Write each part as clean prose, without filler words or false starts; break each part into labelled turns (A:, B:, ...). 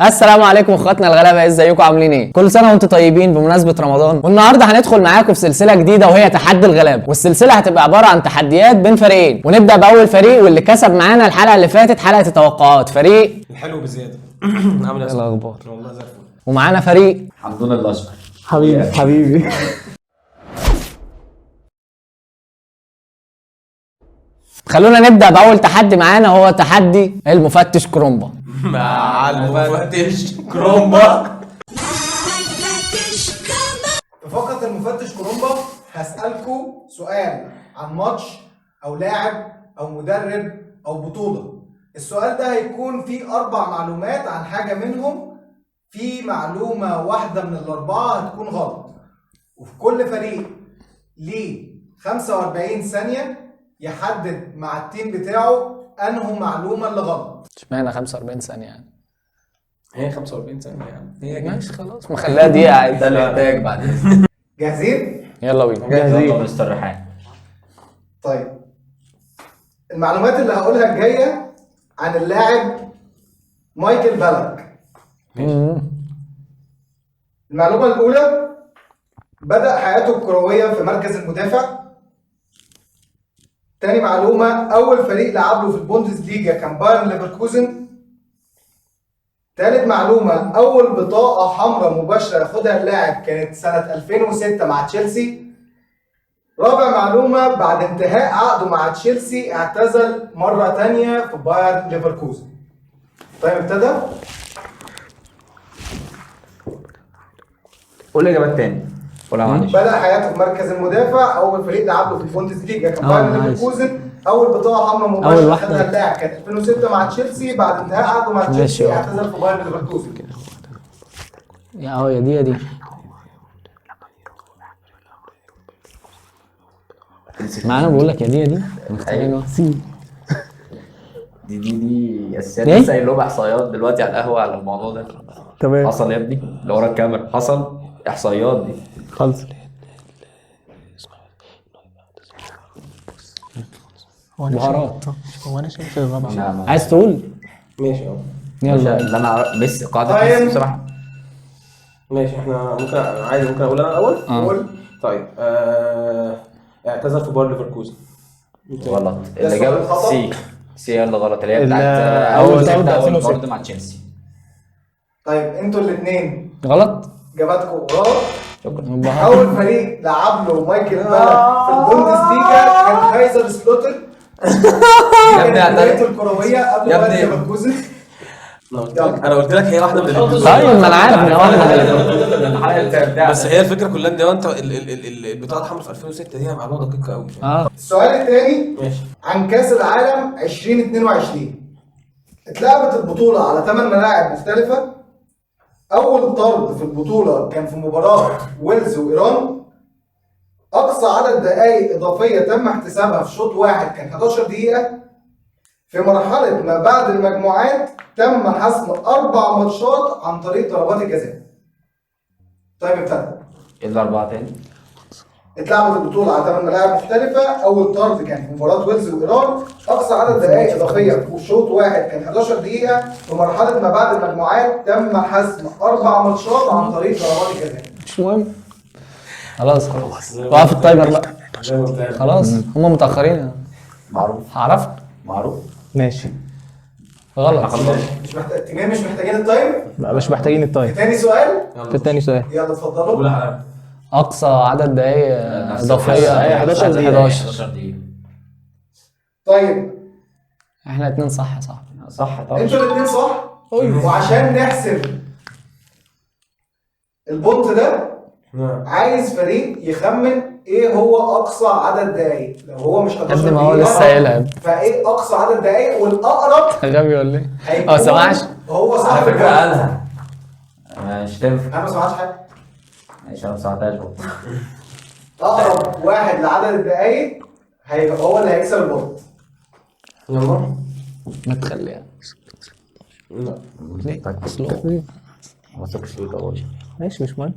A: السلام عليكم اخواتنا الغلابة، ازيكم عاملين ايه؟ كل سنة وانتم طيبين بمناسبة رمضان. والنهارده هندخل معاكم في سلسلة جديدة وهي تحدي الغلابة، والسلسله هتبقى عبارة عن تحديات بين فريقين. ونبدا باول فريق واللي كسب معانا الحلقة اللي فاتت حلقة التوقعات، فريق
B: الحلو بزيادة. عامل ايه؟
A: ايه الاخبار؟
B: والله زي الفل.
A: ومعانا فريق
C: حمدون الاشقر.
D: حبيبي حبيبي.
A: خلونا نبدا باول تحدي معانا، هو تحدي المفتش كرومبا.
B: مع المفتش كرومبا.
E: في فقرة المفتش كرومبا هسألكوا سؤال عن ماتش أو لاعب أو مدرب أو بطولة. السؤال ده هيكون فيه 4 معلومات عن حاجة منهم، في معلومة واحدة من الأربعة هتكون غلط، وفي كل فريق ليه 45 ثانية يحدد مع ال team بتاعه أنه معلومة اللي غلط.
A: اشمعنى 45 ثانية يعني؟
B: هي 45 ثانية يا عم، هي كده.
A: ماشي خلاص، ما خليها دقيقة عادي.
C: ده الانتاج بعد اذنك.
E: جاهزين؟
A: يلا بينا.
C: يلا مستر ريحان.
E: طيب، المعلومات اللي هقولها الجاية عن اللاعب مايكل بالك. المعلومة الأولى، بدأ حياته الكروية في مركز المدافع. تاني معلومة، أول فريق لعب له في البوندسليجا كان بايرن ليفركوزن. تالت معلومة، أول بطاقة حمراء مباشرة ياخدها اللاعب كانت سنة 2006 مع تشيلسي. رابع معلومة، بعد انتهاء عقده مع تشيلسي اعتزل مرة تانية في بايرن ليفركوزن. طيب ابتدى؟
C: قول الاجابات تاني. قولها معلش.
E: بدأ حياته في مركز المدافع، أول فريق لعب له في البوندسليجا كان بايرن ليفركوزن، أول بطاقة حمراء مباشرة خدها اللاعب كانت 2006 مع تشيلسي، بعد انتهاء عقده مع تشيلسي اعتزل في بايرن ليفركوزن.
A: يا يا دي يا دي. ما انا بقول لك يا دي يا دي. مختارين
D: C
C: دي دي دي اساسيات. لسه قايل لهم احصائيات دلوقتي على القهوة على الموضوع ده.
D: تمام.
C: حصل يا ابني اللي ورا الكاميرا، حصل احصائيات دي.
D: خلص.
A: بهارات.
D: هو انا شايف الرابعة.
A: عايز تقول؟
B: ماشي اه.
A: يلا.
C: اللي انا بس قاعدة بس بصراحة.
B: ماشي، احنا ممكن عادي، ممكن اقول انا الاول؟
E: قول.
B: طيب اعتزل في باير ليفركوزن.
C: غلط. الاجابة C. C هي اللي غلط، اللي هي بتاعت
D: اول طرد
C: 2006 برضه مع تشيلسي.
E: طيب انتوا الاثنين
A: غلط؟
E: اجاباتكم غلط.
C: شكرا.
E: اول فريق لعب له مايكل بالك في البوندسليجا كان كايزر سلوتر.
C: يا ابني
E: بدايته الكروية قبل بايرن ليفركوزن.
B: انا قلت لك هي واحدة من الاثنين.
A: طيب ما انا عارف ان واحدة من
C: الاثنين،
B: بس هي الفكرة كلها ان انت البطاقة الحمراء في 2006 دي معلومة دقيقة قوي.
E: السؤال الثاني
B: ماشي،
E: عن كاس العالم 2022. اتلعبت البطولة على 8 ملاعب مختلفة. اول طرد في البطولة كان في مباراة ويلز وايران. اقصى عدد دقائق اضافية تم احتسابها في شوط واحد كان 11 دقيقة. في مرحلة ما بعد المجموعات تم حسم 4 ماتشات عن طريق ضربات الجزاء. طيب ابتدى.
C: ايه الاربعة تاني؟
E: اتلعبت البطولة على 8 ملاعب مختلفة، اول طرد كان في مباراة ويلز وايران، اقصى عدد دقائق اضافية في شوط واحد كان 11 دقيقة، في مرحلة ما بعد المجموعات تم حسم 4 ماتشات عن طريق ضربات الجزاء.
A: مش مهم. خلاص خلاص وقف ال timer بقى. خلاص هم متاخرين.
C: معروف.
A: عرفت؟
C: معروف.
D: ماشي.
A: غلط.
E: مش محتاج، مش محتاجين ال time؟
D: لا مش محتاجين ال time.
E: تاني سؤال؟
D: في التاني سؤال.
E: يلا اتفضلوا.
A: اقصى عدد دقائق اضافية
D: 11 دقيقة.
A: 11
C: دقيقة.
E: طيب
A: احنا اتنين صح يا صاحبي.
C: صح طبعا.
E: انتوا الاثنين صح. وعشان نحسب ال point ده عايز فريق يخمن ايه هو اقصى عدد دقايق. لو هو مش 11
A: دقيقة ما هو لسه هيلعب،
E: فايه اقصى عدد دقايق والاقرب
A: غبي ولا ايه؟ سمعش
E: هو صح.
C: على فكرة قالها. مش تنفع.
E: انا ما سمعتش حاجة.
C: ماشي انا ما سمعتهاش برضه.
E: اقرب واحد لعدد الدقايق هيبقى هو اللي هيكسب ال point.
B: يلا
A: ما تخليها.
B: لا
A: ليه؟ اصله
C: ما ثقش فيه طبعا.
D: ماشي مش مهم.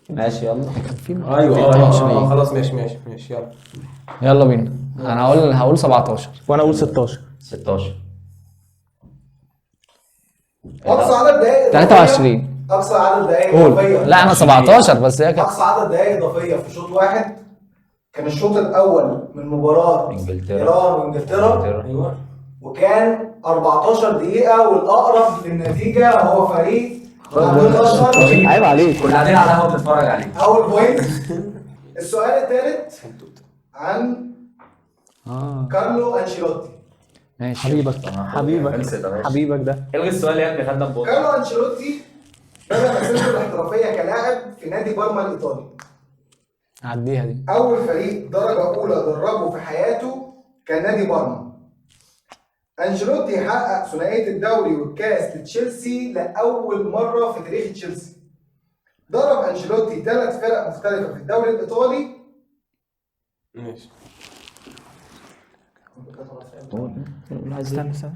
C: ماشي يلا.
A: كان في
B: ايوه خلاص ماشي ماشي ماشي يلا.
A: يلا بينا. انا هقول 17
D: وانا اقول 16.
C: 16.
E: اقصى عدد دقائق
A: 23.
E: اقصى عدد دقائق اضافية.
A: لا انا 17 بس هي كانت
E: اقصى عدد دقائق اضافية في شوط واحد كان الشوط الاول من مباراة
C: انجلترا.
E: ايران وانجلترا،
B: ايوه
E: وكان 14 دقيقة، والاقرب للنتيجة هو فريق عبد.
D: عيب عليك.
C: كنا قاعدين على القهوة بنتفرج عليه.
E: اول point. السؤال الثالث عن كارلو انشيلوتي.
A: ماشي.
D: حبيبك حبيبك حبيبك ده.
C: الغي السؤال يا ابني، خدنا point.
E: كارلو انشيلوتي بدأ مسيرته الاحترافية كلاعب في نادي بارما الإيطالي.
A: عديها دي.
E: أول فريق درجة أولى دربه في حياته كان نادي بارما. أنشيلوتي حقق ثنائية الدوري والكاس لتشيلسي لأول مرة في تاريخ تشيلسي. درب أنشيلوتي 3 فرق مختلفة في الدوري الإيطالي.
B: ماشي.
D: استنى استنى،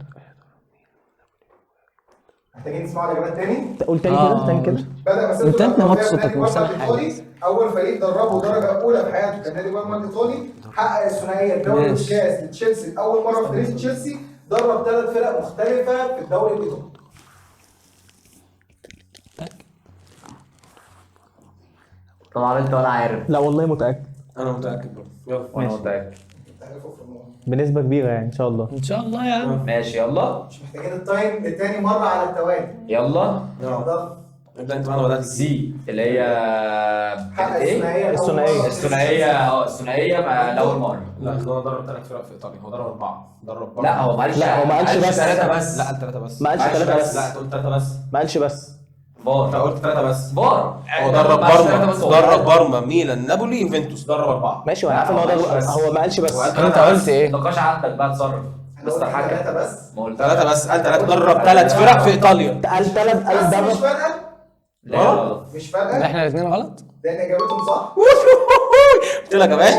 E: محتاجين تسمعوا الإجابات تاني؟
D: قول تاني كده، تاني كده.
E: بدأ مسيرته
A: انت
E: الاحترافية
A: نبض
E: في
A: صوتك
E: نادي
A: مش
E: بارما
A: سامع حاجة.
E: الإيطالي. أول فريق دربه درجة أولى في حياته كان نادي بارما الإيطالي. حقق الثنائية الدوري والكاس لتشيلسي لأول مرة في تاريخ تشيلسي. درب 3 فرق مختلفة في الدوري الإيطالي.
C: طبعا انت ولا عارف.
D: لا والله متأكد.
B: انا متاكد برضه. يلا
C: وانا متاكد
D: بنسبة كبيرة يعني ان شاء الله.
A: ان شاء الله يا عم.
C: ماشي يلا.
E: مش محتاجين ال time لتاني مرة على التوالي.
C: يلا
E: اتفضل.
B: ابدا انت معانا. بدات
C: زي اللي هي
E: حقق
C: كانت ايه؟
E: الثنائية.
C: الثنائية. الثنائية مع لأول مرة.
B: لا هو درب 3 فرق في ايطاليا، هو درب 4. درب 4.
C: لا هو ما قالش.
D: لا هو ما قالش بس.
C: 3 بس.
B: لا قال 3 بس.
D: ما قالش 3 بس.
B: لا انت قلت 3 بس.
D: ما قالش بس.
C: فار.
B: انت قلت 3 بس.
C: فار.
B: هو درب بارما، درب بارما، ميلان، نابولي، يوفنتوس، درب 4.
D: ماشي وانا عارف ان هو درب، هو ما قالش بس.
A: انت قلت ايه؟
C: نقاش عندك بقى، اتصرف. مستر حكم.
E: 3 بس.
B: 3 بس. قال 3. درب 3 فرق في ايطاليا.
D: قال 3. قال
E: بس
D: درب.
E: مش فارقة.
C: لا غلط.
E: مش فارقة.
A: احنا الاثنين غلط؟
E: لأن إجابتهم صح.
B: قلت لك يا باشا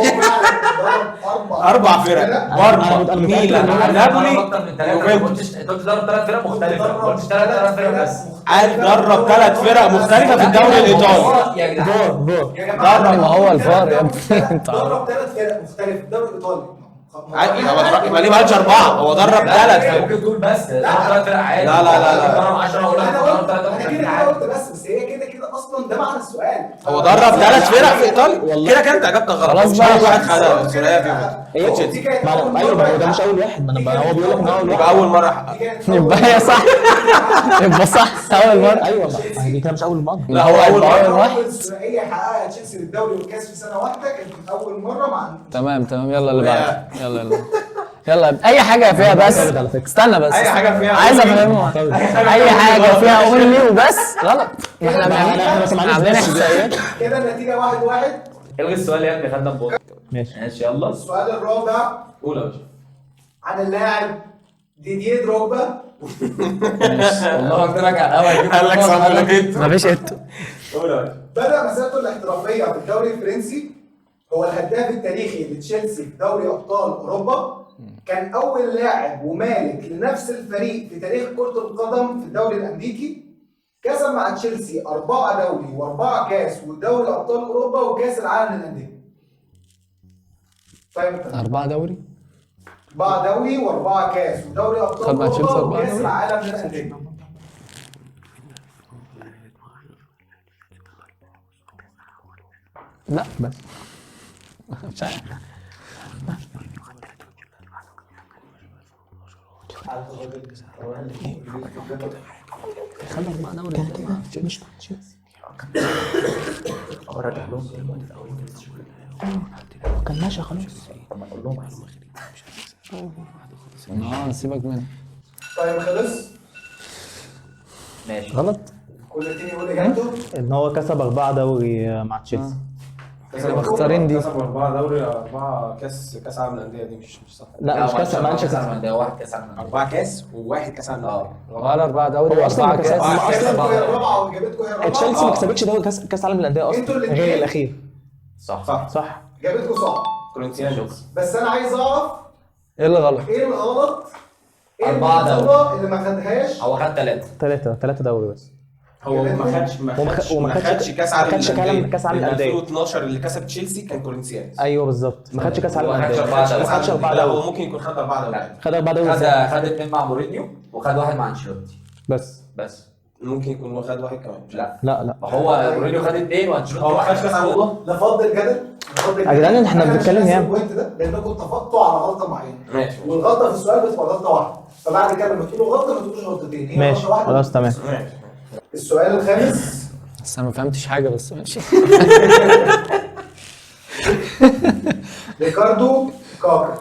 B: 4 فرق. بارما، ميلان، نابولي، يوفنتوس.
C: انت قلت درب 3 فرق مختلفة، ما قلتش 3 فرق بس.
B: قال درب 3 فرق مختلفة في الدوري الإيطالي.
C: يا جدعان
D: فار.
A: ما هو الفار يا ابني. انت
E: درب 3 فرق مختلفة في الدوري الإيطالي.
B: يبقى ليه ما قالش 4؟ هو درب 3 فرق.
C: ممكن تقول بس درب 3 فرق عادي.
B: لا لا لا لا.
C: درب 10 اقول لك درب 3
E: انا كده كده قلت بس هي كده كده اصلا ده معنى السؤال.
B: هو درب 3 فرق في ايطاليا. كده كده انت اجابتك غلط.
A: خلاص بقى.
B: واحد خدها الثنائية في
D: ايوه ما هو ده مش اول واحد. ما هو بيقول لك ان هو اول واحد.
B: يبقى اول مرة حقق.
A: يبقى هي صح. يبقى صح اول مرة.
D: ايوه ما دي كده مش اول مرة.
B: لا هو اول مرة.
A: اول واحد.
E: الثنائية حققها تشيلسي للدوري والكاس في سنة واحدة، كانت اول مرة مع.
A: تمام تمام. يلا اللي بعده. يلا يلا يلا. اي حاجة فيها بس. استنى بس.
B: اي حاجة فيها.
A: عايز افهمها. اي حاجة فيها only وبس غلط. احنا عاملين احصائيات
E: كده. النتيجة 1-1.
C: الغي السؤال يا ابني، خدنا point.
D: ماشي
C: ماشي يلا.
E: السؤال الرابع.
B: قول يا باشا.
E: عن اللاعب ديديه دروجبا.
C: والله قلت لك على الاول.
B: قال لك صاموليتو.
A: مفيش اتو.
B: قول يا باشا.
E: بدأ مسيرته الاحترافية في الدوري الفرنسي. هو الهداف التاريخي لتشيلسي في دوري أبطال أوروبا. كان أول لاعب ومالك لنفس الفريق في تاريخ كرة القدم في الدوري الأمريكي. كسب مع تشيلسي 4 دوري و4 كاس ودوري أبطال أوروبا وكاس العالم للأندية. طيب
A: 4 دوري؟
E: 4 دوري و4 كاس ودوري أبطال أوروبا وكاس العالم للأندية.
A: لا بس مش عارف. خد 4 دوري
D: مش مع تشيلسي. كان ماشي خلاص.
A: سيبك منه.
E: طيب خلص.
C: ماشي
D: غلط.
E: كل team يقول اجابته.
D: ان هو كسب 4 دوري مع تشيلسي.
A: مختارين دي.
B: كسب 4 دوري 4 كاس عالم للاندية دي مش صح.
D: لا مش كاس، ما قالش كاس
C: عالم للاندية، واحد كاس عالم للاندية.
B: 4 كاس وواحد كاس عالم للاندية.
A: ولا 4 دوري و4 كاس.
E: اصلا الرابعة واجابتكم هي الرابعة.
D: تشيلسي ما كسبتش دوري كاس عالم للاندية اصلا غير الاخير.
C: صح
B: صح
D: صح.
E: اجابتكم صح.
B: كورنثيانز.
E: بس انا عايز اعرف
A: ايه اللي غلط؟
E: ايه الغلط؟ ايه
C: 4
E: دوري اللي ما خدهاش؟
C: هو خد
D: 3 دوري بس.
B: هو ما خدش كاس عالم للاندية.
D: كاس عالم للاندية
B: 2012 اللي كسب تشيلسي كان كورنثيانز.
D: ايوه بالظبط. ما خدش كاس عالم للاندية.
C: ما
D: خدش 4 دوري.
B: هو ممكن يكون خد 4 دوري.
D: خد 4 دوري.
C: خد 2 مع مورينيو وخد 1 مع انشيلوتي
D: بس.
C: بس
B: ممكن يكون خد واحد كمان.
C: لا
D: لا لا،
C: هو مورينيو خد 2 وانشيلوتي
B: هو ما خدش كاس عالم والله.
E: لا فضل الجدل،
D: يا جدعان احنا بنتكلم يعني
E: ال point ده لانكم اتفقتوا على غلطه معينة.
B: ماشي.
E: والغلطة في السؤال بتبقى غلطه واحدة، فبعد كده لما تقولوا غلطه ما تقولوش غلطتين، هي
D: ماشي
E: غلطه واحدة.
D: خلاص تمام.
B: ماشي.
E: السؤال الخامس.
A: بس انا ما فهمتش حاجة بس ماشي.
E: ريكاردو كاكا.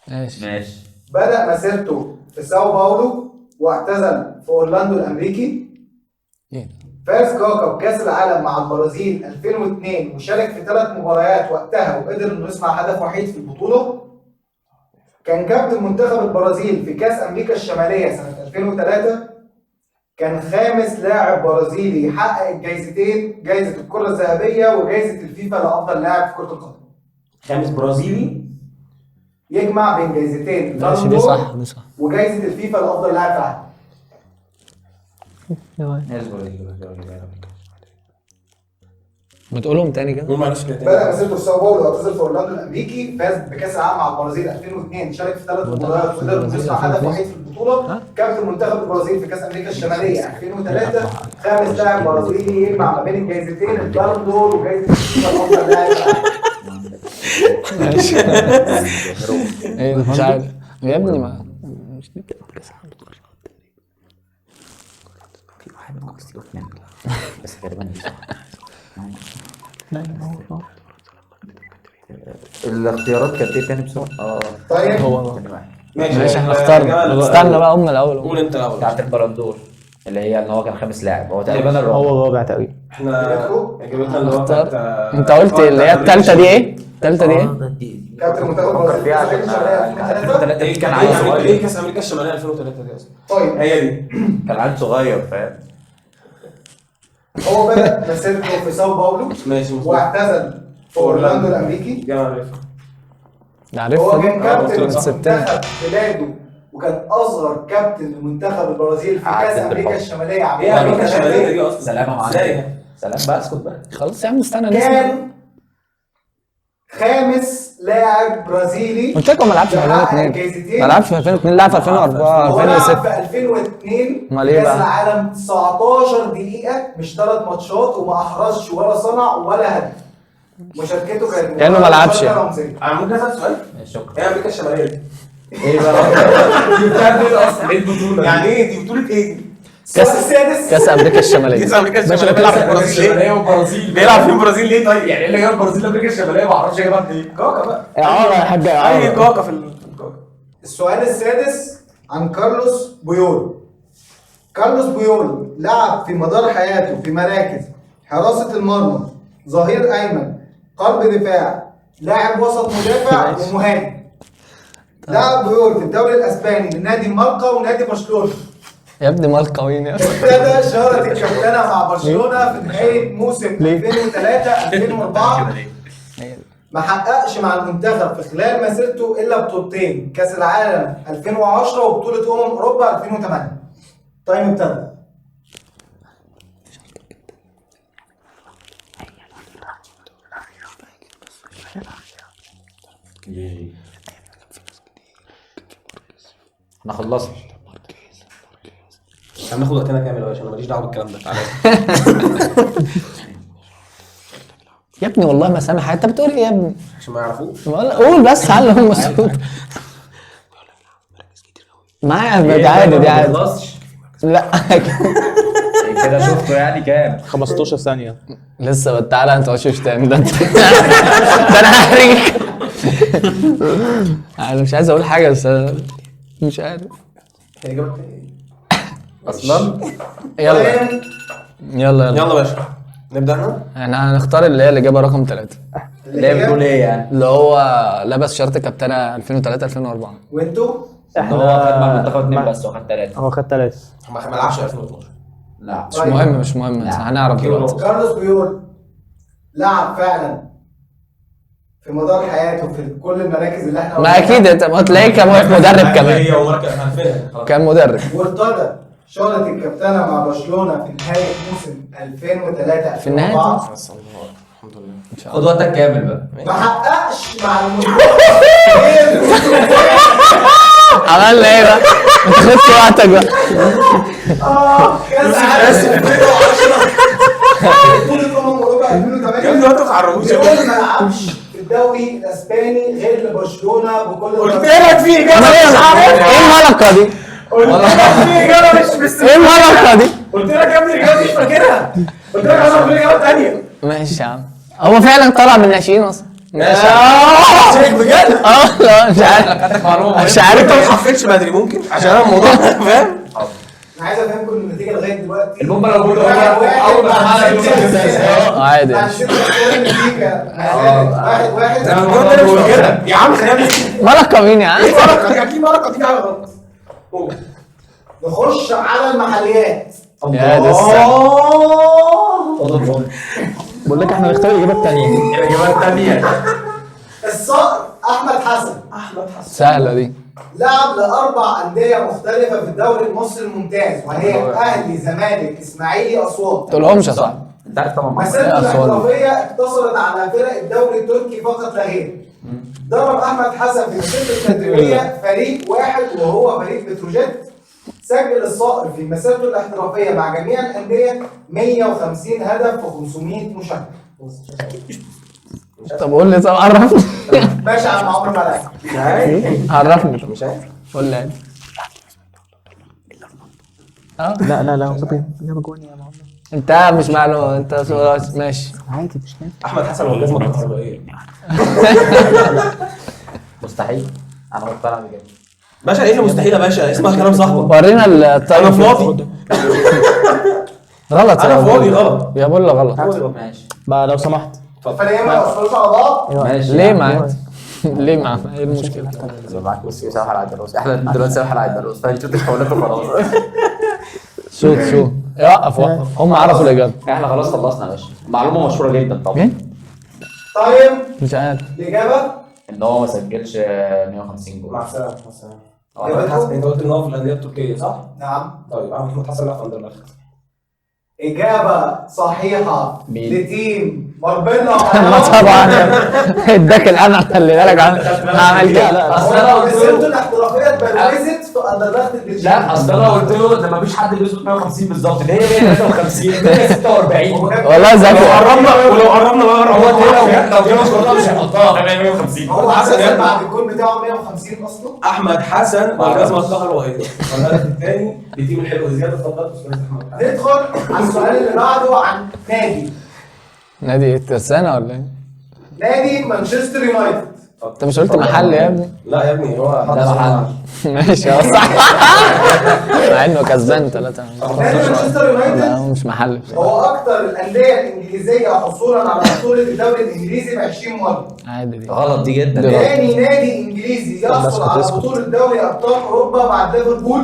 A: ماشي
C: ماشي.
E: بدأ مسيرته في ساو باولو واعتزل في اورلاندو الامريكي. فاز كاكا بكاس العالم مع البرازيل 2002 وشارك في 3 مباريات وقتها وقدر انه يصنع هدف وحيد في البطولة. كان كابتن منتخب البرازيل في كاس امريكا الشمالية سنة 2003. كان خامس لاعب برازيلي يحقق الجايزتين، جايزة الكره الذهبية وجايزه الفيفا لافضل لاعب في كره القدم.
B: خامس برازيلي
E: يجمع بين جايزتين،
A: ماشي دي صح دي صح،
E: وجايزه الفيفا لافضل لاعب في العالم.
A: ما تقولهم تاني كده.
B: قول معلش كده تاني.
E: بدأ مسيرته في ساو باولو واعتزل في اورلاندو الامريكي، فاز بكاس العالم مع البرازيل 2002، شارك في 3 مباريات وقدر انه يصنع هدف وحيد في البطولة. كابتن منتخب البرازيل في كاس امريكا الشمالية 2003. خامس لاعب برازيلي يجمع ما بين الجايزتين، البالون دور وجايزه الفيفا لافضل لاعب في العالم.
A: ماشي. ايه مش عارف يا ابني، ما مش دي كاس العالم
C: في واحد ناقص منه بس غالبا دي صح. الاختيارات كانت ايه تاني بسرعة؟
E: طيب
A: هو
B: ماشي
A: احنا اخترنا. استنى بقى قلنا الاول.
B: قول انت الاول.
C: بتاعت البالندور اللي هي ان هو كان خامس لاعب، هو تقريبا الرابع.
D: هو الرابع تقريبا.
B: احنا اجابتنا اللي هو
A: انت قلت اللي هي الثالثة دي ايه؟ الثالثة دي ايه؟
E: كابتن منتخب البرازيل في كاس امريكا الشمالية 2003.
C: دي كان عيل صغير.
B: ايه كاس امريكا الشمالية 2003 دي اصلا؟
E: طيب
B: هي دي
C: كان عيل صغير فاهم.
E: هو بدأ مسيرته في ساو باولو
B: ماشي
E: واعتزل في اورلاندو الامريكي.
B: جامعة
A: عارفها.
E: هو كان كابتن
A: منتخب
E: بلاده وكان اصغر كابتن لمنتخب البرازيل في كاس امريكا الشمالية عام.
B: ايه امريكا الشمالية دي اصلا؟
C: سلام يا معلم. سلام بقى، اسكت بقى
A: خلاص يا عم استنى.
E: كان خامس لاعب برازيلي.
A: قلت لكم ما لعبش في 2002. ما لعبش في 2002، لعب في 2004 2006.
E: في 2002
A: امال ايه
E: كاس
A: بقى؟
E: العالم 19 دقيقة مش 3 ماتشات وما احرزش ولا صنع ولا هدف. مشاركته كانت
A: كانه ما لعبش.
B: انا ممكن اسال سؤال؟
C: شكرا.
B: ايه امريكا الشمالية دي؟
C: ايه بقى؟
B: جبتها منين اصلا؟ ايه البطولة؟ يعني ايه دي بطوله ايه دي؟
E: السادس
A: كاس امريكا الشمالية.
B: كاس امريكا الشمالية بيلعب في البرازيل ليه؟
C: والبرازيل
B: بيلعب في البرازيل ليه طيب؟
C: يعني ايه اللي جاب البرازيل امريكا الشمالية؟ ما اعرفش جابها منين.
B: كاكا بقى.
D: اعاره يا حاج، اعاره.
B: اي كاكا في الكاكا.
E: السؤال السادس عن كارلوس بويول. كارلوس بويول لعب في مدار حياته في مراكز حراسة المرمى، ظهير ايمن، قلب دفاع، لاعب وسط مدافع ومهاجم. لعب بويول في الدوري الاسباني لنادي مالقا ونادي برشلونة.
A: يا ابني مالقا مين يا ابني؟
E: ابتدى شارة الكابتنة مع برشلونة في نهاية موسم 2003 2004. ما حققش مع المنتخب في خلال مسيرته الا بطولتين، كاس العالم 2010 وبطولة اوروبا 2008. time ابتدى.
C: احنا خلصنا.
B: هناخد وقتنا كامل يا باشا، انا ماليش دعوه بالكلام ده. تعالى
A: يا ابني والله ما سامع حاجة، انت بتقول ايه يا ابني؟
B: عشان ما يعرفوش.
A: قول بس على هم الصوت. معايا دي عادي، دي عادي. لا
C: كده شفته يعني كام؟
D: 15 ثانية
A: لسه. تعالى انت وشوش تاني ده انت ده انا هحرجك. انا مش عايز اقول حاجة بس مش عارف
B: هي اجابه ايه
C: اصلا.
A: يلا يلا يلا
B: يلا يا باشا نبدا احنا.
A: احنا هنختار اللي هي الاجابة رقم 3
C: اللي هي بتقول ايه يعني؟
A: اللي هو لبس شرط كابتنه 2003 2004.
E: وانتوا؟
C: احنا هو خد مع المنتخب 2 بس وخد 3.
D: هو خد 3.
B: ما لعبش 2012.
C: لا
A: مش مهم مش مهم، هنعرف دلوقتي.
E: كارلوس بيول لعب فعلا في مدار حياته في كل المراكز اللي احنا
A: ما اكيد انت ما تلاقيه كان واقف مدرب كمان.
B: هي ومركز عارفينها.
A: كان مدرب.
E: وارتدى شارة الكابتنة مع برشلونة في نهاية موسم 2003
A: في النهاية.
E: 2004.
B: بس الله الحمد لله.
C: خد وقتك كامل بقى.
E: ما حققش مع المنتخب
A: عملنا ايه بقى؟ ما تاخدش وقتك بقى.
E: كاس عالم 2010، بطولة أوروبا 2008.
B: يا ابني ما تتعرضوش.
E: ديون ما لعبش في الدوري الاسباني غير لبرشلونة بكل
B: قلت لك في اجابه مش عارفها.
A: ايه الملقه دي؟
B: قلت لك في اجابه مش
A: ايه الملقه دي؟
B: قلت لك يا ابني الاجابة مش فاكرها. قلت لك انا في اجابه ثانية.
A: ماشي يا عم، هو فعلا طلع من الناشئين اصلا. ماشي يا عم.
B: شايف بجد؟
A: لا مش عارف،
C: معلومة.
A: مش عارف.
B: انت ما تحفلش بدري ممكن عشان انا الموضوع فاهم.
E: انا عايز افهمكم ان النتيجة لغاية دلوقتي
C: المهم لو قلت
E: واحد
C: اول ما
E: واحد
C: عمل
E: بعد ست
A: عادي.
E: بعد 6 سنين النتيجة ما زالت 1-1.
B: انا الموضوع ده مش فاكرها يا عم. خلينا
A: ملقه مين يا عم؟
B: ورقة دي اكيد، ورقة دي حاجة غلط. قول.
E: نخش على المحليات.
A: يا ده السنة.
D: بقول لك احنا نختار الاجابة الثانية.
C: الاجابة الثانية.
E: الصقر احمد حسن
A: سهلة دي.
E: لعب لاربع اندية مختلفة في الدوري المصري الممتاز، وهي اهلي، زمالك، اسماعيلي، اسوان.
A: تقولهمش يا صاحبي.
C: انت عارف طبعا.
E: مسيرته
A: يا أسوان.
E: الاحترافية اقتصرت على فرق الدوري التركي فقط لا غير. درب احمد حسن في مسيرته التدريبية فريق واحد وهو فريق بتروجيت. سجل الصقر في مسيرته الاحترافية مع جميع الاندية 150 هدف في 500 مشاركة.
A: طب قول لي، طب عرفني.
E: ماشي يا عم عمرو ملاك.
B: مش عارف.
A: عرفني.
B: مش عارف.
A: قول لي عادي.
D: لا لا لا، جاب جون يا معلم.
A: انت مش معلومة، انت ماشي.
D: عادي مش لازم.
B: احمد حسن والجزمه الكهربائية.
C: مستحيل، انا مقتنع بكده.
B: باشا ايه اللي مستحيل يا باشا؟ اسمع كلام صاحبك.
A: ورينا التايم.
B: انا فاضي.
A: غلط يا
B: انا فاضي
A: بولا.
B: غلط.
A: يا بولا غلط.
C: ماشي
D: ما لو سمحت.
E: الفريقين ما يوصلوش على بعض.
C: ماشي.
A: ليه معاك؟ ليه معاك؟ ايه المشكلة؟
C: معاك سامح العيدروس. احنا دلوقتي سامح العيدروس، فهنشوف الحولات وخلاص.
A: صوت صوت. وقف وقف، هم عرفوا الاجابة.
C: احنا خلاص خلصنا يا باشا. معلومة مشهورة جدا طبعا.
A: مين؟
E: time.
A: مش عارف.
E: الاجابة
C: ان هو ما سجلش 150 جول.
B: مع السلامة، مع السلامة.
C: هو
B: احمد حسن، انت قلت ان هو في الاندية التركية صح؟
E: نعم.
B: طيب احمد حسن لعب في اندرلخت.
E: اجابه صحيحه
C: مين؟
E: ل team ماربيلا.
A: ما طبعا اداك الامل، خلي بالك. عمل كده.
C: اصل انا قلت
E: مسيرته
C: له
E: الاحترافية اتبروزت في اندرلخت البلجيكي.
C: لا اصل انا قلت له ده ما فيش حد بيظبط 150 بالظبط، ده هي 153 146.
A: والله ذكي.
B: قربنا، ولو قربنا بقى
C: هو
B: قربنا.
C: لو جينا صورتها مش هيحطها 150.
E: هو
B: حسن
E: حسن
B: يا
E: بعد الجول بتاعه 150 اصلا.
B: احمد حسن والجزمه الكهربائية، والهدف الثاني ل team الحلو زياد اتفضل. احمد حسن.
E: ندخل على السؤال اللي بعده عن نادي
A: نادي ايه، الترسانة ولا ايه؟
E: نادي مانشستر يونايتد.
A: انت مش قلت محل يا ابني؟
B: لا يا ابني هو حط
C: ده محل.
A: ماشي اه صح. مع انه كسبان 3.
E: نادي مانشستر
A: لا
E: يونايتد
A: هو مش محل.
E: هو اكتر الاندية الانجليزية حصولا على بطوله الدوري الانجليزي ب 20 مرة.
A: عادي دي.
C: غلط دي جدا.
A: دي غلط.
E: تاني نادي انجليزي يحصل على بطوله دوري ابطال اوروبا بعد ليفربول.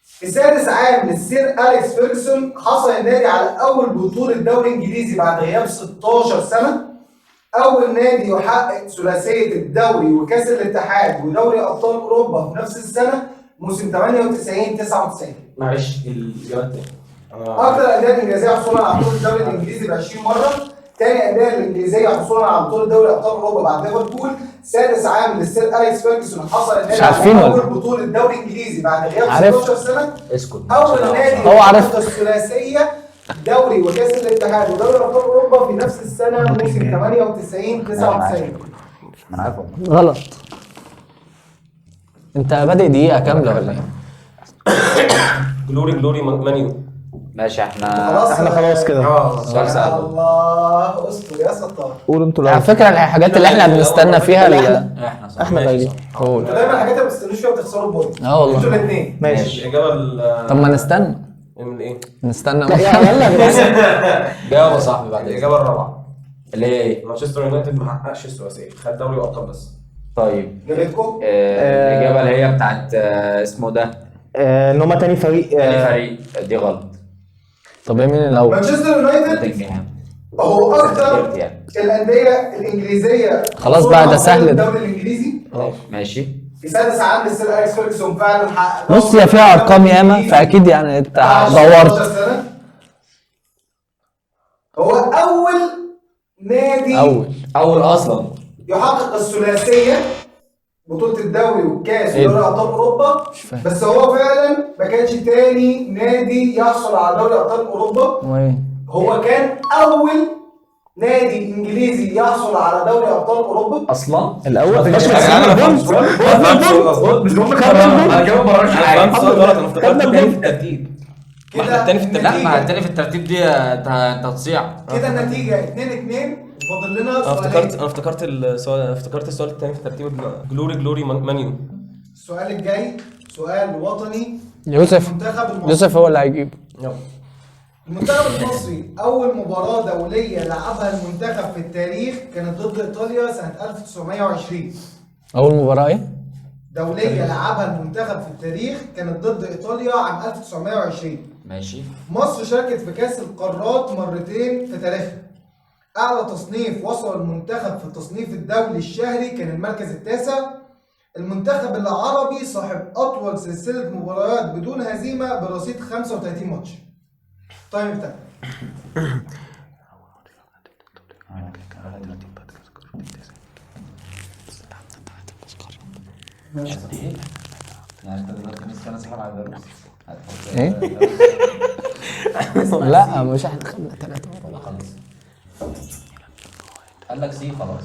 E: في سادس عام للسير اليكس فيرجسون حصل النادي على اول بطوله دوري انجليزي بعد غياب 16 سنة. اول نادي يحقق ثلاثية الدوري وكاس الاتحاد ودوري ابطال اوروبا في نفس السنة موسم 98 99.
B: معلش الاجابة الثانية.
E: اكثر الاندية الانجليزية حصولا على بطوله الدوري الانجليزي ب 20 مرة. ثاني اندية الانجليزية حصولا على بطوله دوري ابطال اوروبا بعد ليفربول. سادس عام للسير اليكس فيرجسون حصل النادي
A: مش عارفين
E: على
A: ولا
E: اول بطوله دوري انجليزي بعد غياب
A: عارف.
E: 16 سنة.
C: اسكت.
E: اول نادي
A: هو عارف.
E: يحقق الثلاثية دوري وكاس الاتحاد ودوري ابطال اوروبا في نفس السنة موسم 98 99.
C: ما انا عارف والله.
A: غلط. انت بادئ دقيقة كاملة ولا ايه؟
B: glory glory مانيو.
C: ماشي احنا
E: خلاص
D: احنا خلاص كده.
C: سؤال
E: يا
C: سهل.
E: الله استر يا ستار.
D: قولوا انتوا
A: على
D: الاول.
A: فكرة الحاجات اللي احنا بنستنى فيها
C: احنا صح.
D: احنا اللي
A: قول.
E: دايما الحاجات اللي ما بتستنوش فيها بتخسروا point.
A: اه والله.
E: انتوا الاثنين.
D: ماشي.
B: الاجابة ال
A: طب ما نستنى.
B: من ايه؟
A: نستنى.
D: يلا يا جدعان.
C: جاوب يا صاحبي بعد اذنك.
B: الاجابة الرابعة.
C: اللي هي ايه؟
B: مانشستر يونايتد ما حققش الثلاثية، خد دوري وابطال بس.
C: طيب
E: جابتكم
C: الاجابة اللي هي بتاعت اسمه ده
D: ان هما تاني فريق.
C: تاني فريق دي غلط.
A: طب ايه مين الاول؟
E: مانشستر يونايتد
C: نوتنجهام
E: هو اكتر
C: يعني
E: الاندية الانجليزية
A: خلاص بقى ده سهل ده.
E: الدوري الانجليزي
C: ماشي.
E: في سادس عام للسير اليكس فيرجسون فعلا حقق
A: بص يا فيها ارقام ياما، فاكيد يعني انت دورت.
E: سنة. هو اول نادي
A: اول
C: اول اصلا
E: يحقق الثلاثية بطولة الدوري والكاس ودوري ابطال اوروبا، بس هو فعلا ما كانش تاني نادي يحصل على دوري ابطال اوروبا. هو كان اول نادي انجليزي يحصل على دوري ابطال اوروبا
C: اصلا
A: الاول.
B: انا فهمت السؤال غلط، انا افتكرت التاني في الترتيب. ما احنا التاني في الترتيب.
C: لا ما التاني في الترتيب دي انت هتصيع
E: كده. النتيجة 2-2 وفاضل لنا سؤالين.
B: انا افتكرت السؤال، انا افتكرت السؤال التاني في الترتيب. glory glory Man U.
E: السؤال الجاي سؤال وطني.
A: يوسف
E: المنتخب المصري.
A: يوسف هو اللي هيجيب.
B: يلا.
E: المنتخب المصري أول مباراة دولية لعبها المنتخب في التاريخ كانت ضد إيطاليا سنة 1920.
A: اول مباراة ايه؟
E: دولية لعبها المنتخب في التاريخ كانت ضد إيطاليا عام 1920.
C: ماشي.
E: مصر شاركت في كأس القارات مرتين في تاريخها. أعلى تصنيف وصل المنتخب في التصنيف الدولي الشهري كان المركز التاسع. المنتخب العربي صاحب أطول سلسلة مباريات بدون هزيمة برصيد 35 ماتش. طيب ابتدى.
A: ايه؟ لا مش احنا خدنا 3 ورا بعض.
C: قال لك سي خلاص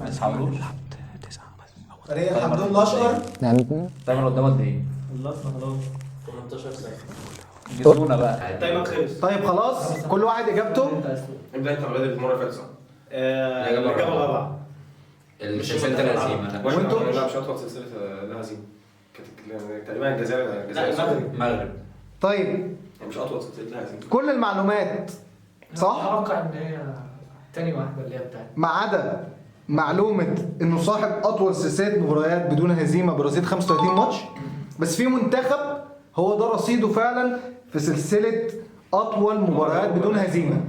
C: ما تحاولوش.
E: فريق حمدون الاشقر
A: يعني
C: timer قدامك قد ايه؟
D: خلصنا خلاص 18 ثانية.
C: جزونا بقى.
B: ال timer خلص.
E: طيب خلاص كل واحد اجابته.
B: ابدا انت بدل المرة اللي فاتت صح؟
D: الإجابة الرابعة.
C: سلسلة الهزيمة.
B: وانتوا؟ لا مش اطول سلسلة لا هزيمة. كانت تقريبا الجزائر.
C: المغرب.
E: طيب
B: مش اطول سلسلة لا هزيمة.
E: كل المعلومات صح؟
F: اتوقع ان هي تاني واحدة اللي هي بتاعت،
E: ما عدا معلومة انه صاحب اطول سلسلة مباريات بدون هزيمة برصيد 35 ماتش، بس في منتخب هو ده رصيده فعلا في سلسلة اطول مباريات بدون هزيمة.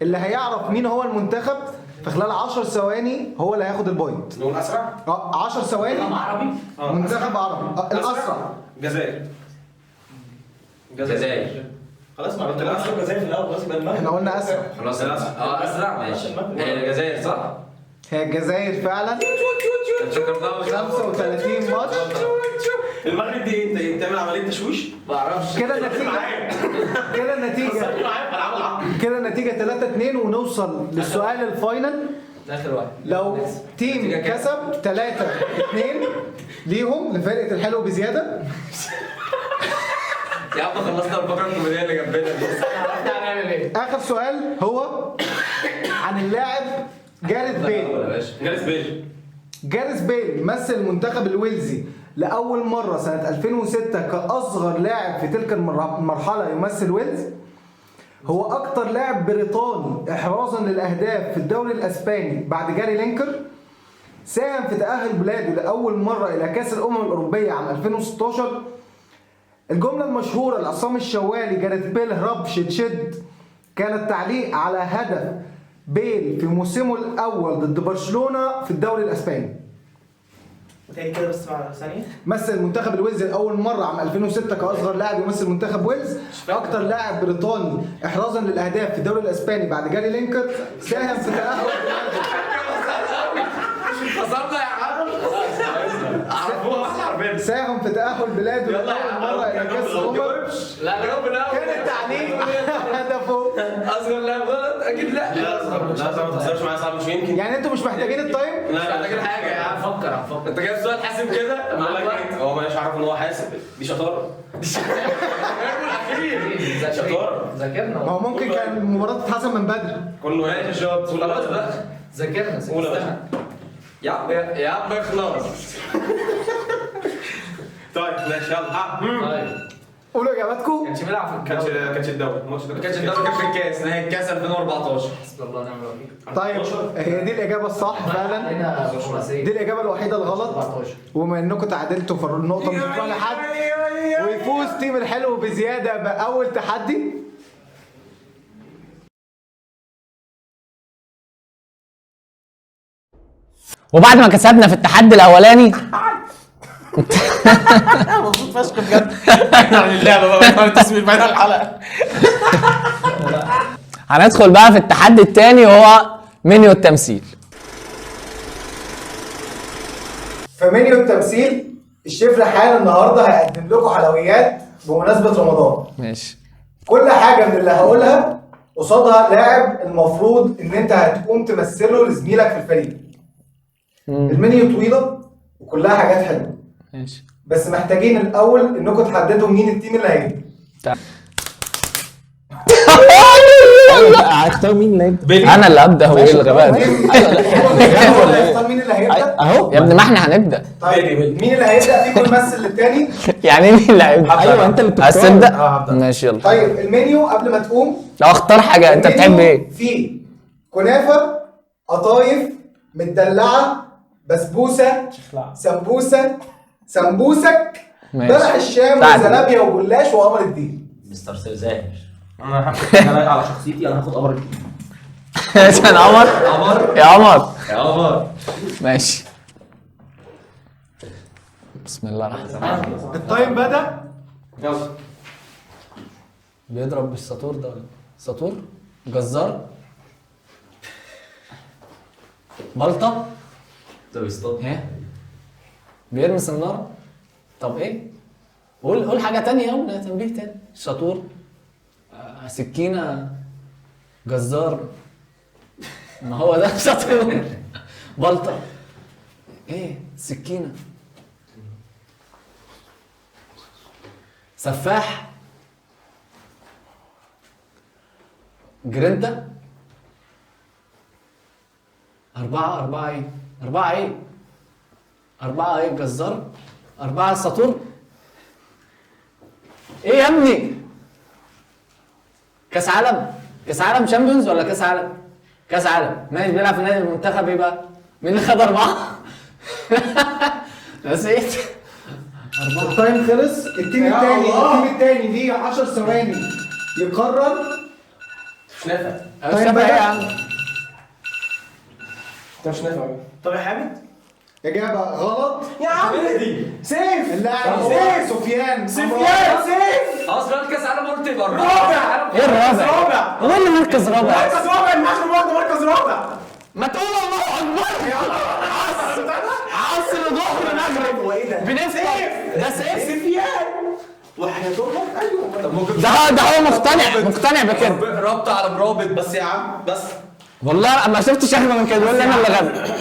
E: اللي هيعرف مين هو المنتخب في خلال 10 ثواني هو اللي هياخد ال point.
B: نقول اسرع؟
E: 10 ثواني.
F: عربي؟
E: منتخب عربي. الاسرع.
B: الجزائر.
C: الجزائر.
D: خلاص ما قلت لك الجزائر في الاول خلاص يبقى المغرب.
E: احنا قلنا اسرع.
C: خلاص اسرع ماشي. هي الجزائر صح؟
E: هي الجزائر فعلا. 35 ماتش.
B: المغرب دي انت بتعمل عملية تشويش؟
C: ما اعرفش.
E: كده النتيجة كده النتيجة كده النتيجة 3-2 ونوصل للسؤال ال final.
C: اخر واحد.
E: لو team كسب 3-2 ليهم لفرقة الحلو بزيادة.
C: يا عم خلصنا الفقرة الكوميدية اللي جنبنا دي.
F: هنعمل ايه؟
E: اخر سؤال هو عن اللاعب جاريث بيل.
B: جاريث بيل.
E: جاريث بيل مثل المنتخب الويلزي لأول مرة سنة 2006 كأصغر لاعب في تلك المرحلة يمثل ويلز. هو أكتر لاعب بريطاني إحرازا للأهداف في الدوري الأسباني بعد جاري لينكر. ساهم في تأهل بلاده لأول مرة إلى كأس الأمم الأوروبية عام 2016. الجملة المشهورة لعصام الشوالي جاريث بيل هرب شد شد كانت تعليق على هدف بيل في موسمه الأول ضد برشلونة في الدوري الأسباني.
D: تاني كده بس مع ثانية.
E: مثل المنتخب الويلزي لأول مرة عام 2006 كأصغر لاعب يمثل منتخب ويلز. أكتر لاعب بريطاني إحرازا للأهداف في الدوري الأسباني بعد جاري لينكر. ساهم في تأهل
C: خسرنا يا عم.
E: ساهم في تأهل بلاده لأول مرة إلى كأس الأمم.
C: لا لا
E: كان التعليق هدفه
C: أصغر لاعب غلط أكيد. لا
B: لا لا ما تهزرش معايا صعب مش يمكن.
E: يعني أنتوا مش محتاجين ال time؟
B: لا
C: مش محتاجين حاجة يا عم. فكر أنت جايب سؤال حاسم كده.
B: هو مش عارف إن هو حاسب. دي شطارة. دي شطارة.
F: ذاكرنا.
E: ما هو ممكن كان المباراة تتحسم من بدري.
B: كله ماشي شاط.
C: خلاص بقى
F: ذاكرنا.
C: يا عم يا عم اخلص.
B: طيب ماشي يلا.
F: طيب
E: قولوا اجاباتكم.
F: كانش بيلعب في الدوري.
B: كانش الدوري الماتش ده.
C: كانش الدوري، كان في الكاس، نهائي الكاس 2014.
F: حسبي الله ونعم الوكيل.
E: طيب هي دي الاجابة الصح فعلا، دي الاجابة الوحيدة الغلط، وبما انكم تعادلتوا فالنقطه مش هتروح لحد، ويفوز team الحلو بزيادة باول تحدي.
A: وبعد ما كسبنا في التحدي الاولاني
D: مبسوط فشخ بجد. احنا عن اللعبة بقى، عن التصوير، بعيد عن الحلقة.
A: هندخل بقى في التحدي الثاني وهو منيو التمثيل.
E: في منيو التمثيل الشيف ريحان النهارده هيقدم لكم حلويات بمناسبة رمضان.
A: ماشي.
E: كل حاجة من اللي هقولها قصادها لاعب المفروض ان انت هتقوم تمثله لزميلك في الفريق. المنيو طويلة وكلها حاجات حلوة.
A: ماشي.
E: بس محتاجين الاول انكم تحددوا مين ال team اللي هيبدا.
G: هختار مين اللي هيبدا؟
A: انا اللي ابدا. هو ايه الغباء ده؟
E: هو اللي هيختار مين اللي هيبدا؟
G: اهو
A: يا ابني ما احنا هنبدا.
E: طيب مين اللي هيبدا فيكم يمثل للتاني؟
A: يعني مين اللي هيبدا؟
G: ايوه انت اللي بتختار.
A: عايز تبدا؟ ماشي يلا.
E: طيب المنيو قبل ما تقوم
A: لو اختار حاجة انت بتحب ايه؟
E: في كنافه، قطايف، مدلعه، بسبوسه، سمبوسة، سمبوسك، بلح الشام، وزلابيا، وجلاش، وقمر الدين.
C: مستر سيف زاهر.
B: انا هاخد على شخصيتي، انا هاخد قمر الدين.
A: عشان قمر؟
C: قمر
A: يا قمر
C: يا قمر.
A: ماشي. بسم الله الرحمن الرحيم.
E: ال time بدأ.
B: يلا.
A: بيضرب بالساطور ده ولا ساطور؟ جزار؟ بلطة؟
C: ده بيصطاد.
A: ايه؟ بيرمي سنارة؟ طب ايه؟ قول قول حاجة تانية، قول تنبيه تاني. ساطور، سكينة، جزار، ما هو ده ساطور، بلطة، ايه؟ سكينة، سفاح، جرينتا، أربعة أربعة إيه؟ أربعة إيه؟ أربعة إيه؟ جزار، أربعة ساطور، إيه يا ابني؟ كأس عالم؟ كأس عالم Champions ولا كأس عالم؟ كأس عالم، ماشي. بيلعب في نادي المنتخب إيه بقى؟ مين اللي خد أربعة؟ نسيت. أربعة.
E: ال time خلص. ال team التاني، ال team التاني ليه 10 ثواني يقرر.
B: مش نافع.
A: مش نافع إيه يا عم؟
B: انت مش نافع. طب يا حامد؟
E: إجابة غلط.
B: يا عم سيف.
E: اللاعب سيف سفيان.
B: سفيان سيف.
C: اصلا كاس عالم قلت يبقى
B: رابع.
A: ايه الرابع؟
B: رابع.
A: هو اللي مركز رابع.
B: مركز رابع المغرب برضه مركز رابع.
A: ما تقول الله اكبر. عصر عصر ظهر مغرب.
B: هو ايه ده؟
A: بنفطر ده سيف
B: سفيان. وحياة امك. ايوه. طب ممكن
A: ده هو مقتنع بكده.
C: رابطه على مرابط
B: بس يا عم بس.
A: والله ما شفتش اغبى من كده. بيقول لي انا اللي غبي.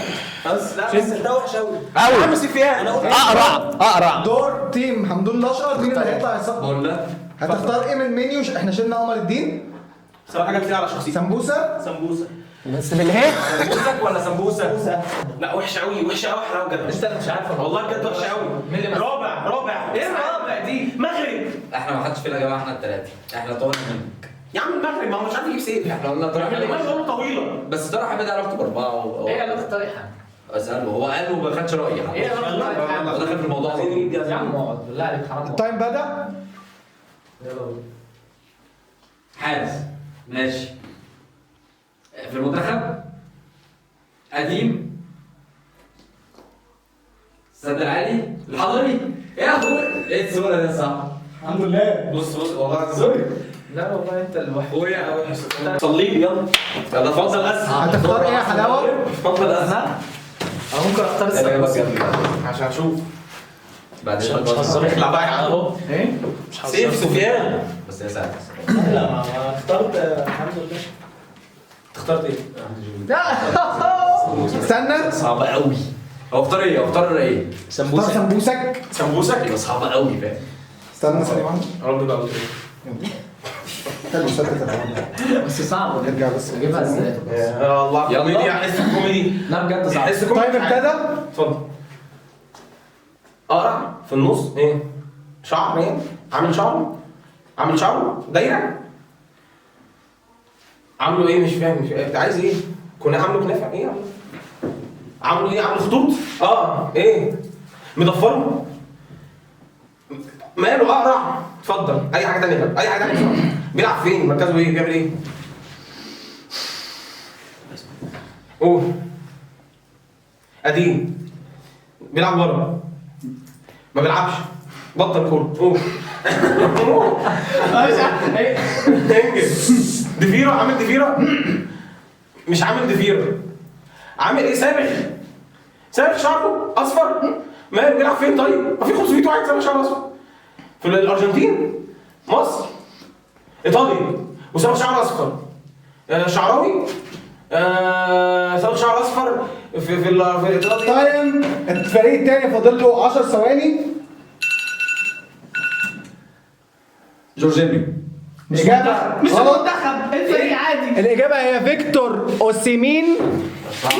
B: بس لا بس ده وحش قوي.
A: قوي.
B: يا عم سفيان.
A: اقرع.
E: دور team حمدون الاشقر. مين اللي هيطلع يصفر؟
C: بقول
E: هتختار ايه من المنيو؟ احنا شلنا قمر الدين.
B: بصراحة حاجة كتير على شخصيتي.
E: سمبوسة.
B: سمبوسة.
A: بس بالهي.
C: سمبوسك ولا سمبوسة؟
B: لا وحشة قوي، وحشة قوي حلاوة بجد.
F: انت اللي مش عارفه
B: والله بجد وحشة قوي. رابع رابع. ايه الرابع دي؟ مغرب.
C: احنا ما حدش فينا يا جماعة، احنا الثلاثة احنا طولنا منك
B: يا عم المغرب ما هو مش عارف يجيب سيف.
C: احنا قلنا طارق
B: المغرب
C: حامد
B: قالوا طويلة.
C: بس طارق حامد عرفته باربعة.
F: ايه علاقة طارق حامد؟
C: اساله هو قال وما خدش رايي.
F: ايه علاقة طارق حامد؟
C: دخل في الموضوع على طول.
F: يا عم اقعد بالله عليك حرام.
E: ال time بدأ.
F: يلا بينا.
C: حارس ماشي في المنتخب قديم، السد العالي، الحضري. يا اخوي ايه السهولة دي يا صاحبي؟
E: الحمد لله.
C: بص بص والله sorry.
F: لا والله انت اللي وحش.
C: اخويا
B: صليب. يلا
C: يلا
B: اتفضل اسهل.
E: هتختار ايه يا حلاوة؟
B: اتفضل اسهل.
F: انا ممكن اختار السمبوسه
B: عشان اشوف.
C: بعدين
D: مش هزار.
B: اطلع بقى يا عم
D: اهو. ايه؟ مش هزار.
B: سيف سفيان.
C: بس هي سهلة.
D: لا ما اخترت الحمد لله.
B: انت اخترت ايه؟
E: استنى.
C: صعبة قوي. هو اختار ايه؟ هو اختار ايه؟
E: اختار
D: سمبوسة.
E: سمبوسك.
B: سمبوسك.
C: يبقى صعبة قوي فاهم.
E: استنى ثانية واحدة.
B: رب بقى قلت
E: حلو ثبت.
F: بس صعبة دي.
E: ارجع بس.
F: اجيبها ازاي؟
B: يا الله.
C: يلا.
B: كوميدي حس كوميدي.
F: لا بجد صعبة.
B: حس كوميدي.
E: ال time ابتدى.
B: اتفضل. اقرع في النص. ايه؟ شعر ايه؟ عامل شعره؟ عامل شعره؟ دايرة؟ عامله ايه؟ مش فاهم. مش فاهم. انت عايز ايه؟ كنا عامله كنافه ايه؟ عامله ايه؟ عامله خطوط؟ اه ايه؟ مضفره؟ ماله اقرع؟ اتفضل اي حاجة ثانية بقى، اي حاجة ثانية. بيلعب فين؟ مركزه ايه؟ بيعمل ايه؟ اوه قديم بيلعب ورا، ما بيلعبش، بطل كورة. اوه انجز. ضفيرة، عامل ضفيرة؟ مش عامل ضفيرة. عامل ايه؟ صابغ، سابق شعره اصفر. ماله بيلعب فين طيب؟ ما في 500 واحد سابق شعره اصفر. في الارجنتين، مصر، ايطاليا، وسابق شعره اصفر. شعراوي، سابق شعره اصفر في في ايطاليا.
E: time. الفريق الثاني فاضل له 10 ثواني.
C: جورجينيو.
E: اجابه
F: مش
E: غلط.
F: المنتخب، الفريق عادي.
E: الاجابة هي فيكتور اوسيمين.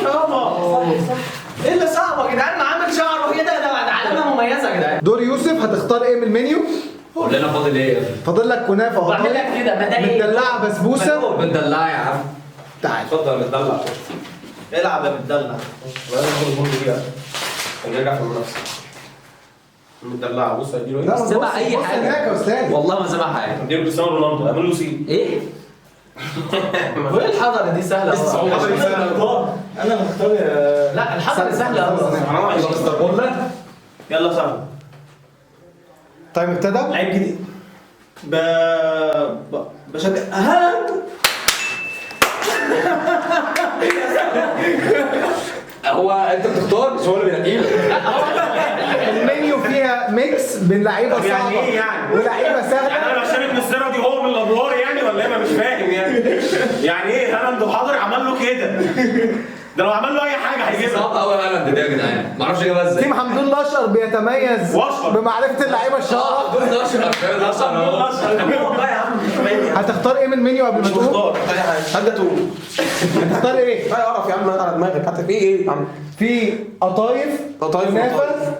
F: يابا ايه اللي صعب يا جدعان؟ ما عامل شعره كده، ده علامة مميزة يا جدعان.
E: دور يوسف، هتختار ايه من المنيو؟
C: قول لنا فاضل ايه؟
E: فاضل لك كنافه
F: بعمل لك كده، ما ده ايه؟
E: مدلعه بسبوسه.
C: مدلعه يا عم.
E: تعال
B: اتفضل يا مدلع.
F: العب يا مدلع.
B: ولا ناخد ال point دي بقى. نرجع في المنافسة. مدلعه بص هيديله ايه؟
E: لا
C: سمع اي
E: بص
C: حاجة.
E: هناك يا استاذ.
C: والله ما سمع حاجة.
B: اديله كريستيانو رونالدو، اعمل له سي.
C: ايه؟
F: وايه الحضرة دي سهلة أوي.
E: انا اللي هختار.
F: لا الحضرة سهلة قوي.
C: والله
D: يلا سهل.
E: time ابتدى.
D: لعيب جديد. بشجع هالاند.
C: هو انت بتختار مش هو اللي بينقيه.
E: المنيو فيها mix بين لعيبة صعبة
B: يعني ايه يعني؟
E: ولاعيبه سهلة.
B: يعني انا عشان ابن السيرة دي هو من الادوار يعني ولا ايه؟ ما مش فاهم يعني. يعني ايه هالاند وحضري عمل له كده؟ ده لو عمل له اي حاجة هيجيبها.
C: صعب قوي هالاند ده يا جدعان، ما اعرفش اجيبها ازاي.
E: team حمدون الاشقر بيتميز
B: وأشقر.
E: بمعرفة اللعيبة الشقره.
C: دول اشهر، فاهم؟ اشهر اهو.
B: والله يا عم مش فاهم.
E: هتختار ايه من المنيو قبل ما
B: مش
E: تقوم؟
B: مختار. هات تقول.
E: هتختار ايه؟
B: لا اعرف يا عم على دماغك. هات ايه ايه يا عم؟
E: في قطايف،
B: قطايف،
E: كنافه.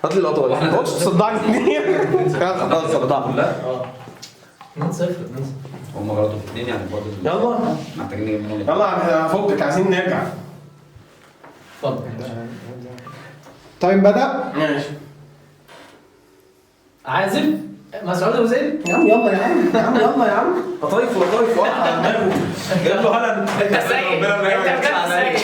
B: هات لي القطايف. ما تقعدش تصدعني كتير. خلاص صدعني.
C: لا
F: 2 0 2 0.
C: هم غلطوا في اثنين يعني برضه.
B: يلا
C: محتاجين نجيب منهم.
B: يلا هفكك، عايزين نرجع.
F: اتفضل.
E: time بدأ.
B: ماشي
F: عازف مسعود ابو زيد.
B: يا عم يلا يا عم، يا عم يلا يا عم. قطايف وقطايف وقع على دماغه. جاب له هالاند.
F: انت سيء، انت بجد سيء.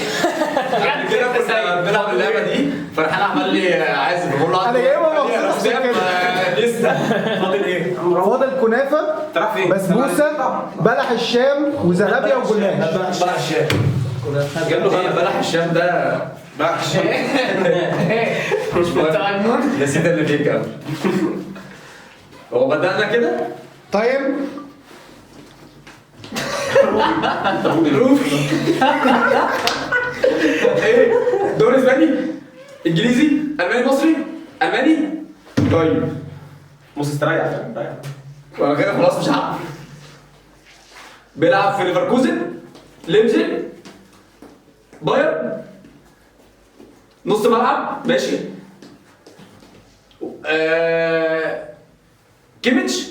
C: قبل كده كنا بنلعب اللعبة دي، فرحان عمل لي عازف، بقول له
E: انا جايبها مخصوص عشان كده.
C: لسه
B: فاضل ايه؟
E: فاضل كنافه،
B: انت رايح فين؟
E: بسبوسه، بلح الشام، وزلابيه، وجلاش.
B: بلح الشام.
C: جاب له هالاند. بلح الشام ده
B: بلح الشام.
C: مش
F: انت مجنون.
C: نسيت اللي فيك قوي. هو بدأنا كده؟
E: time.
C: ايه؟ دوري اسباني؟ انجليزي؟ الماني؟ مصري؟ الماني؟ طيب
B: بص استريح استريح.
C: وانا كده خلاص مش عارف. بيلعب في ليفركوزن، ليبزيج، بايرن، نص ملعب ماشي. كيميتش.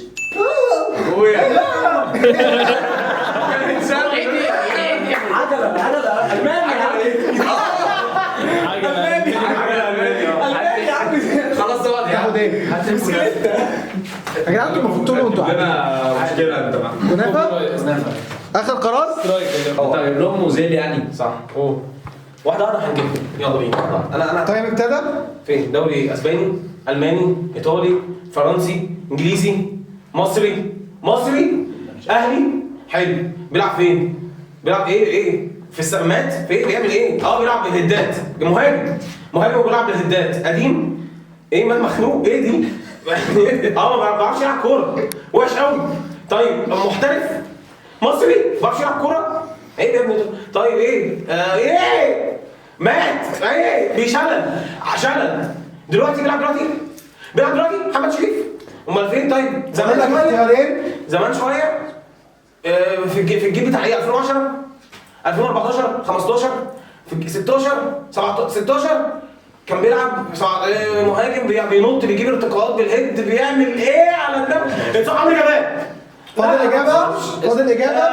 B: عجله عجله الماني
C: الماني
B: عجله الماني.
C: الماني يا عم. خلاص طبعا يا عم.
E: تاخد ايه؟ يا جدعان انتوا المفروض تقولوا انتوا عارفين.
C: عندنا مشكلة انت معاك.
E: كنافه؟ اخر قرار؟
C: انت جايب لهم موزيل يعني.
B: صح. اوه واحدة واحدة هنجيبها. يلا بينا. انا
E: time ابتدى.
B: فين؟ دوري اسباني، الماني، ايطالي، فرنسي، انجليزي، مصري، مصري، اهلي. حلو. بيلعب فين؟ بيلعب ايه ايه؟ في السمات؟ في ايه؟ بيعمل ايه؟ بيلعب بالهدات. مهاجم، مهاجم وبيلعب بالهدات. قديم. ايه مال مخنوق؟ ايه دي؟ ما بيعرفش يلعب كورة، وحش قوي. طيب محترف مصري ما بيعرفش يلعب كورة؟ ايه يا ابني؟ طيب ايه؟ ايه؟ مات. ايه؟ بيشلل، شلل. دلوقتي بيلعب دلوقتي؟ بيلعب دلوقتي محمد شريف؟ امال فين طيب؟
E: فاضل
B: زمان
E: لك
B: شوية،
E: اختيارين.
B: زمان شوية. في الجيل بتاع ايه؟ 2010، 2014، 15، في 16، 17، 16 كان بيلعب مهاجم، بينط، بيجيب ارتقاءات بال head، بيعمل ايه على الدم؟ اتصاب عمرو جمال.
E: فاضل اجابه، فاضل اجابه.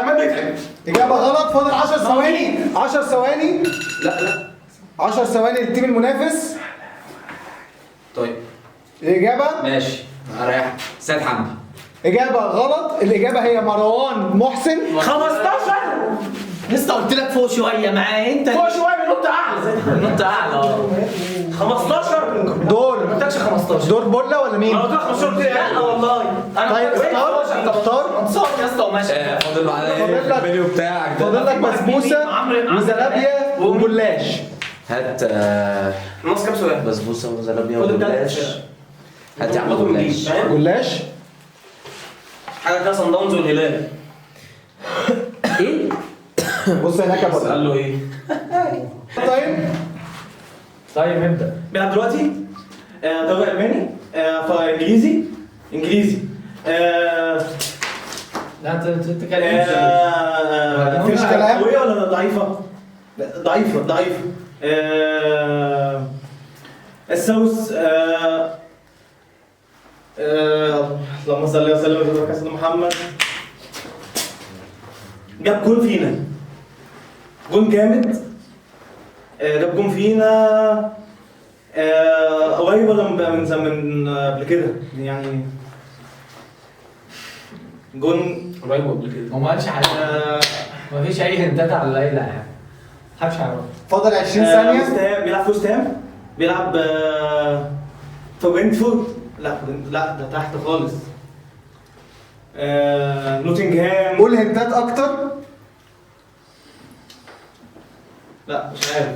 B: عماد متعب.
E: اجابه غلط. فاضل 10 ثواني، 10 ثواني.
C: لا لا
E: 10 ثواني لل team المنافس.
C: طيب
E: الاجابة
C: ماشي هريح. سيد حمدي.
E: اجابه غلط. الاجابة هي مروان محسن.
B: 15
F: لسه قلت لك فوق شوية معايا انت.
B: فوق شوية بينط اعلى.
F: نط اعلى.
B: 15.
E: دور
F: ما قلتلكش 15.
E: دور بولا ولا مين؟
B: انا قلت لك 15 قلت لي
F: لا والله انا
E: طيب اختار، اختار.
F: انتصار يا اسطى وماشي.
C: فاضل معانا ايه؟
E: فاضل لك-
C: المنيو بتاعك ده.
E: فاضل لك بسبوسه وزلابيه وجلاش.
C: هات
B: نص كام سؤال؟
C: بسبوسه وزلابيه وجلاش. هات يا عم جلاش.
E: جلاش
B: حاجة كده صن داونز والهلال.
C: ايه؟
E: بص هناك يا بطل.
B: قال له ايه؟
E: طيب
F: ابدا.
D: بيلعب دلوقتي دوري الماني، انجليزي انجليزي.
F: لا انت تتكلم.
E: مفيش كلام.
D: قوية ولا ضعيفة؟ ضعيفة ضعيفة. الساوث. اللهم صل وسلم على سيدنا محمد. جاب جون فينا، جون جامد. جاب جون فينا قريب ولا من زمن قبل كده يعني؟ جون
B: قريب قبل كده.
F: هو ما قالش حاجة، مفيش اي hint ات على اي لاعب، محدش يعرفه.
E: فاضل 20 ثانية.
D: بيلعب في وست هام، بيلعب في برينتفورد. لا لا ده تحت خالص. نوتنغهام.
E: قول hint ات اكتر.
D: لا مش عارف.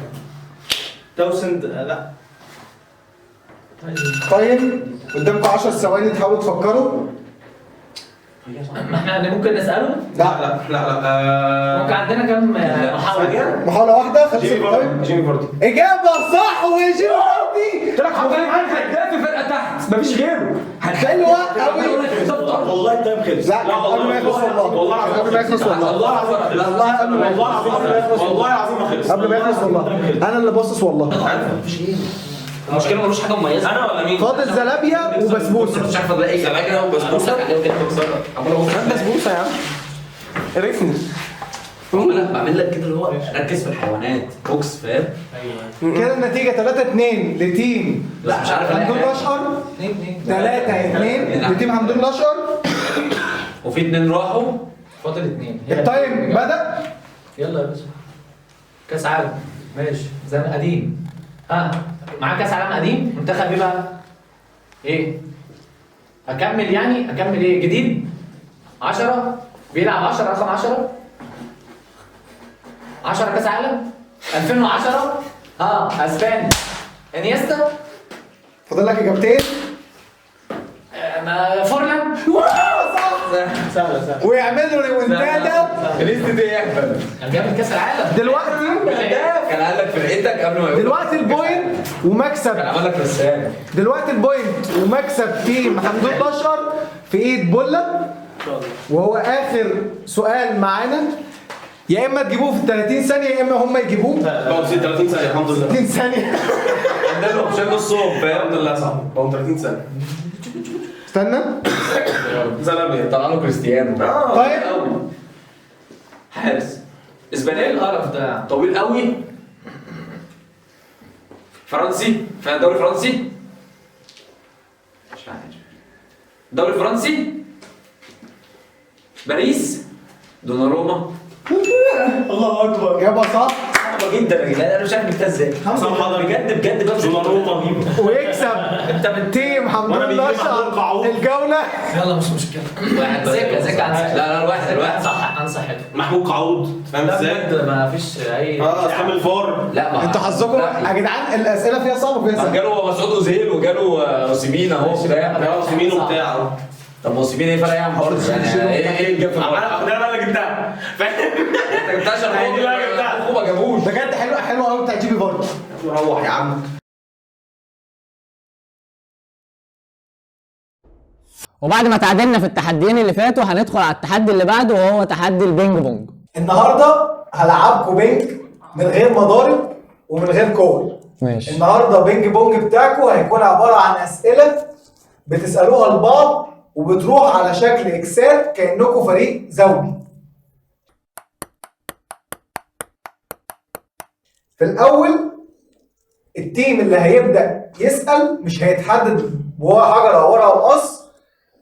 D: تاوسند. لا.
E: طيب قدامكم 10 ثواني تحاولوا تفكروا.
F: ما احنا ممكن نسأله؟
E: لا
B: لا لا لا.
F: ممكن عندنا كام محاولة؟
E: محاولة واحدة. خلصت. طيب
B: جيمي فاردي.
E: إجابة صح. وجيمي فاردي
G: طلع هداف في فرقة تحت مفيش غيره.
E: حلوة قوي
D: والله. ال time خلص.
E: لا قبل ما يخلص والله،
B: والله
E: قبل ما يخلص والله،
B: والله العظيم،
E: والله قبل ما يخلص،
B: والله العظيم ما خلص،
E: قبل ما يخلص والله، أنا اللي باصص والله.
B: مفيش غيره.
C: المشكلة ملوش حاجة مميزة.
B: انا ولا مين؟
E: فاضل زلابيا وبسبوسه.
C: مش عارف الاقي
B: زلابيا وبسبوسه. بسبوسه يا عم عرفني.
C: بعمل لك كده اللي هو ركز في الحيوانات box، فاهم؟
F: ايوه
E: كده النتيجة 3-2 ل team
C: بس مش عارف
E: حمدون الاشقر. 3-2 ل team حمدون الاشقر،
C: وفي 2 راحوا،
F: فاضل 2.
E: ال time بدأ.
F: يلا يا باشا. كاس عالم ماشي زي ما قديم. معاه كاس عالم قديم. منتخب ايه بقى؟ ايه؟ اكمل يعني؟ اكمل ايه؟ جديد؟ 10 بيلعب 10 رقم 10 10 كاس عالم 2010. اسباني. انيستا.
E: فاضل لك اجابتين.
F: فورلان.
E: صح.
D: سهلة سهلة.
E: ويعملوا ريمونتادا.
G: لسه دي يهبل.
F: كان جامد كاس العالم
E: دلوقتي
C: كان قال لك فرقتك قبل ما يقول
E: دلوقتي ال point ومكسب.
C: كان عمل لك رسالة.
E: دلوقتي ال point ومكسب team حمدون الاشقر في ايد بولا، وهو اخر سؤال معانا. يا اما تجيبوه في 30 ثانية يا اما هم يجيبوه.
B: بقوا 30 ثانية الحمد لله.
E: 30 ثانية.
C: عندنا option نصهم، فاهم؟
B: الحمد لله صح. بقوا 30 ثانية.
E: استنى.
B: زلابيا
C: طلع له كريستيانو.
E: طيب
C: حارس اسباني.
F: القرف ده
C: طويل قوي، فرنسي، في الدوري الفرنسي. مش عارف الدوري الفرنسي. باريس. دوناروما.
D: الله اكبر.
E: اجابه صح.
C: صعبة جدا يا جدعان، انا مش عارف جبتها ازاي. بجد بجد بقى
D: دوناروما.
E: ويكسب team حمدون الاشقر الجولة.
F: يلا مش مشكلة. واحد زكا زكا عن
C: لا لا الواحد الواحد
F: صح عن صحته.
B: محمود قعود. فاهم ازاي؟
F: ما فيش اي
B: اسلام الفار.
C: لا
E: انتوا حظكم يا جدعان، الاسئلة فيها صعبة وفيها سهلة.
C: جاله مسعود اوزيل وجاله اوسيمين اهو بتاع.
B: اوسيمين وبتاع.
C: طب اوسيمين ايه فرق ايه عن بارد يعني؟ ايه الجاب في
B: انا ده انا اللي جبتها. فاهم؟
C: انت جبتها عشان
B: هي دي اللي انا جبتها.
C: هو ما جابوش.
E: بجد حلوة حلوة قوي بتاع جيبي برضه.
B: روح يا عم.
A: وبعد ما تعادلنا في التحديين اللي فاتوا هندخل على التحدي اللي بعده، وهو تحدي البينج بونج.
E: النهارده هلعبكم بينج من غير مضارب ومن غير كور.
A: ماشي.
E: النهارده بينج بونج بتاعكم هيكون عبارة عن اسئلة بتسالوها لبعض وبتروح على شكل اكسات كانكم فريق زوجي. في الاول ال team اللي هيبدا يسال مش هيتحدد وهو حجر او ورقة وقص.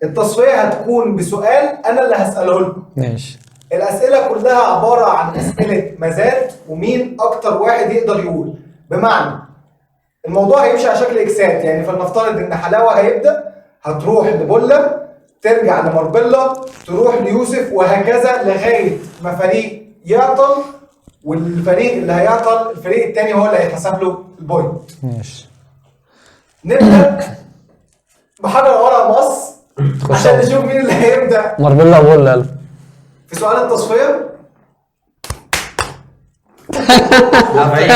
E: التصفية هتكون بسؤال انا اللي هساله لكم.
A: ماشي.
E: الاسئلة كلها عبارة عن اسئلة مزاد ومين اكتر واحد يقدر يقول. بمعنى الموضوع هيمشي على شكل اكسات، يعني فلنفترض ان حلاوة هيبدا، هتروح لبولا، ترجع لماربيلا، تروح ليوسف، وهكذا لغاية ما فريق يعطل والفريق اللي هيعطل الفريق الثاني هو اللي هيتحسب له ال point.
A: ماشي.
E: نبدا بحجر ورقة مقص عشان نشوف مين اللي هيبدا.
A: ماربيلا بولا يلا.
E: في سؤال التصفية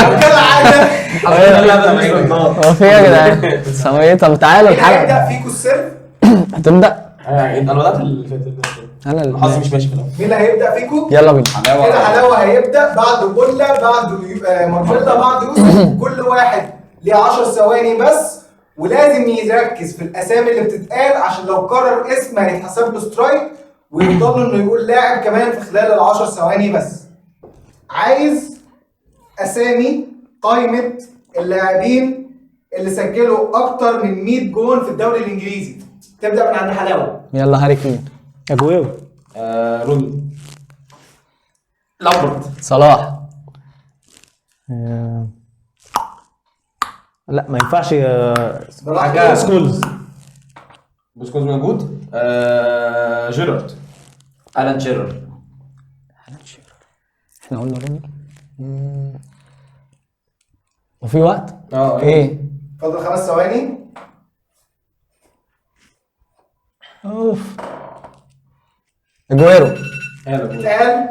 E: كالعادة.
A: هو في ايه يا جدعان؟ سويه. طب تعالوا الحلقة.
E: هيبدا فيكو ال serve.
A: هتبدا؟
B: انا بدات اللي فات.
A: انا
B: حظي مش ماشي في الاول.
E: مين اللي هيبدا فيكو؟
A: يلا بينا.
E: كده حلاوة هيبدا بعد بولا، بعد ماربيلا، بعد يوسف. كل واحد ليه 10 ثواني بس، ولازم يركز في الاسامي اللي بتتقال عشان لو كرر اسم هيتحسب له strike، ويفضل له انه يقول لاعب كمان في خلال ال 10 ثواني بس. عايز اسامي قائمة اللاعبين اللي سجلوا اكتر من 100 جون في الدوري الانجليزي. تبدا من عند حلاوة.
A: يلا هاري كين،
D: اجويرو،
B: روني، لامبرد،
A: صلاح.
D: لا ما ينفعش. سكولز.
B: سكولز موجود. جيرارد،
C: الان شيرر.
A: احنا قلنا روني. وفي وقت؟ ايه؟
E: فاضل 5 ثواني.
A: اوف. اجويرو.
E: اتقال.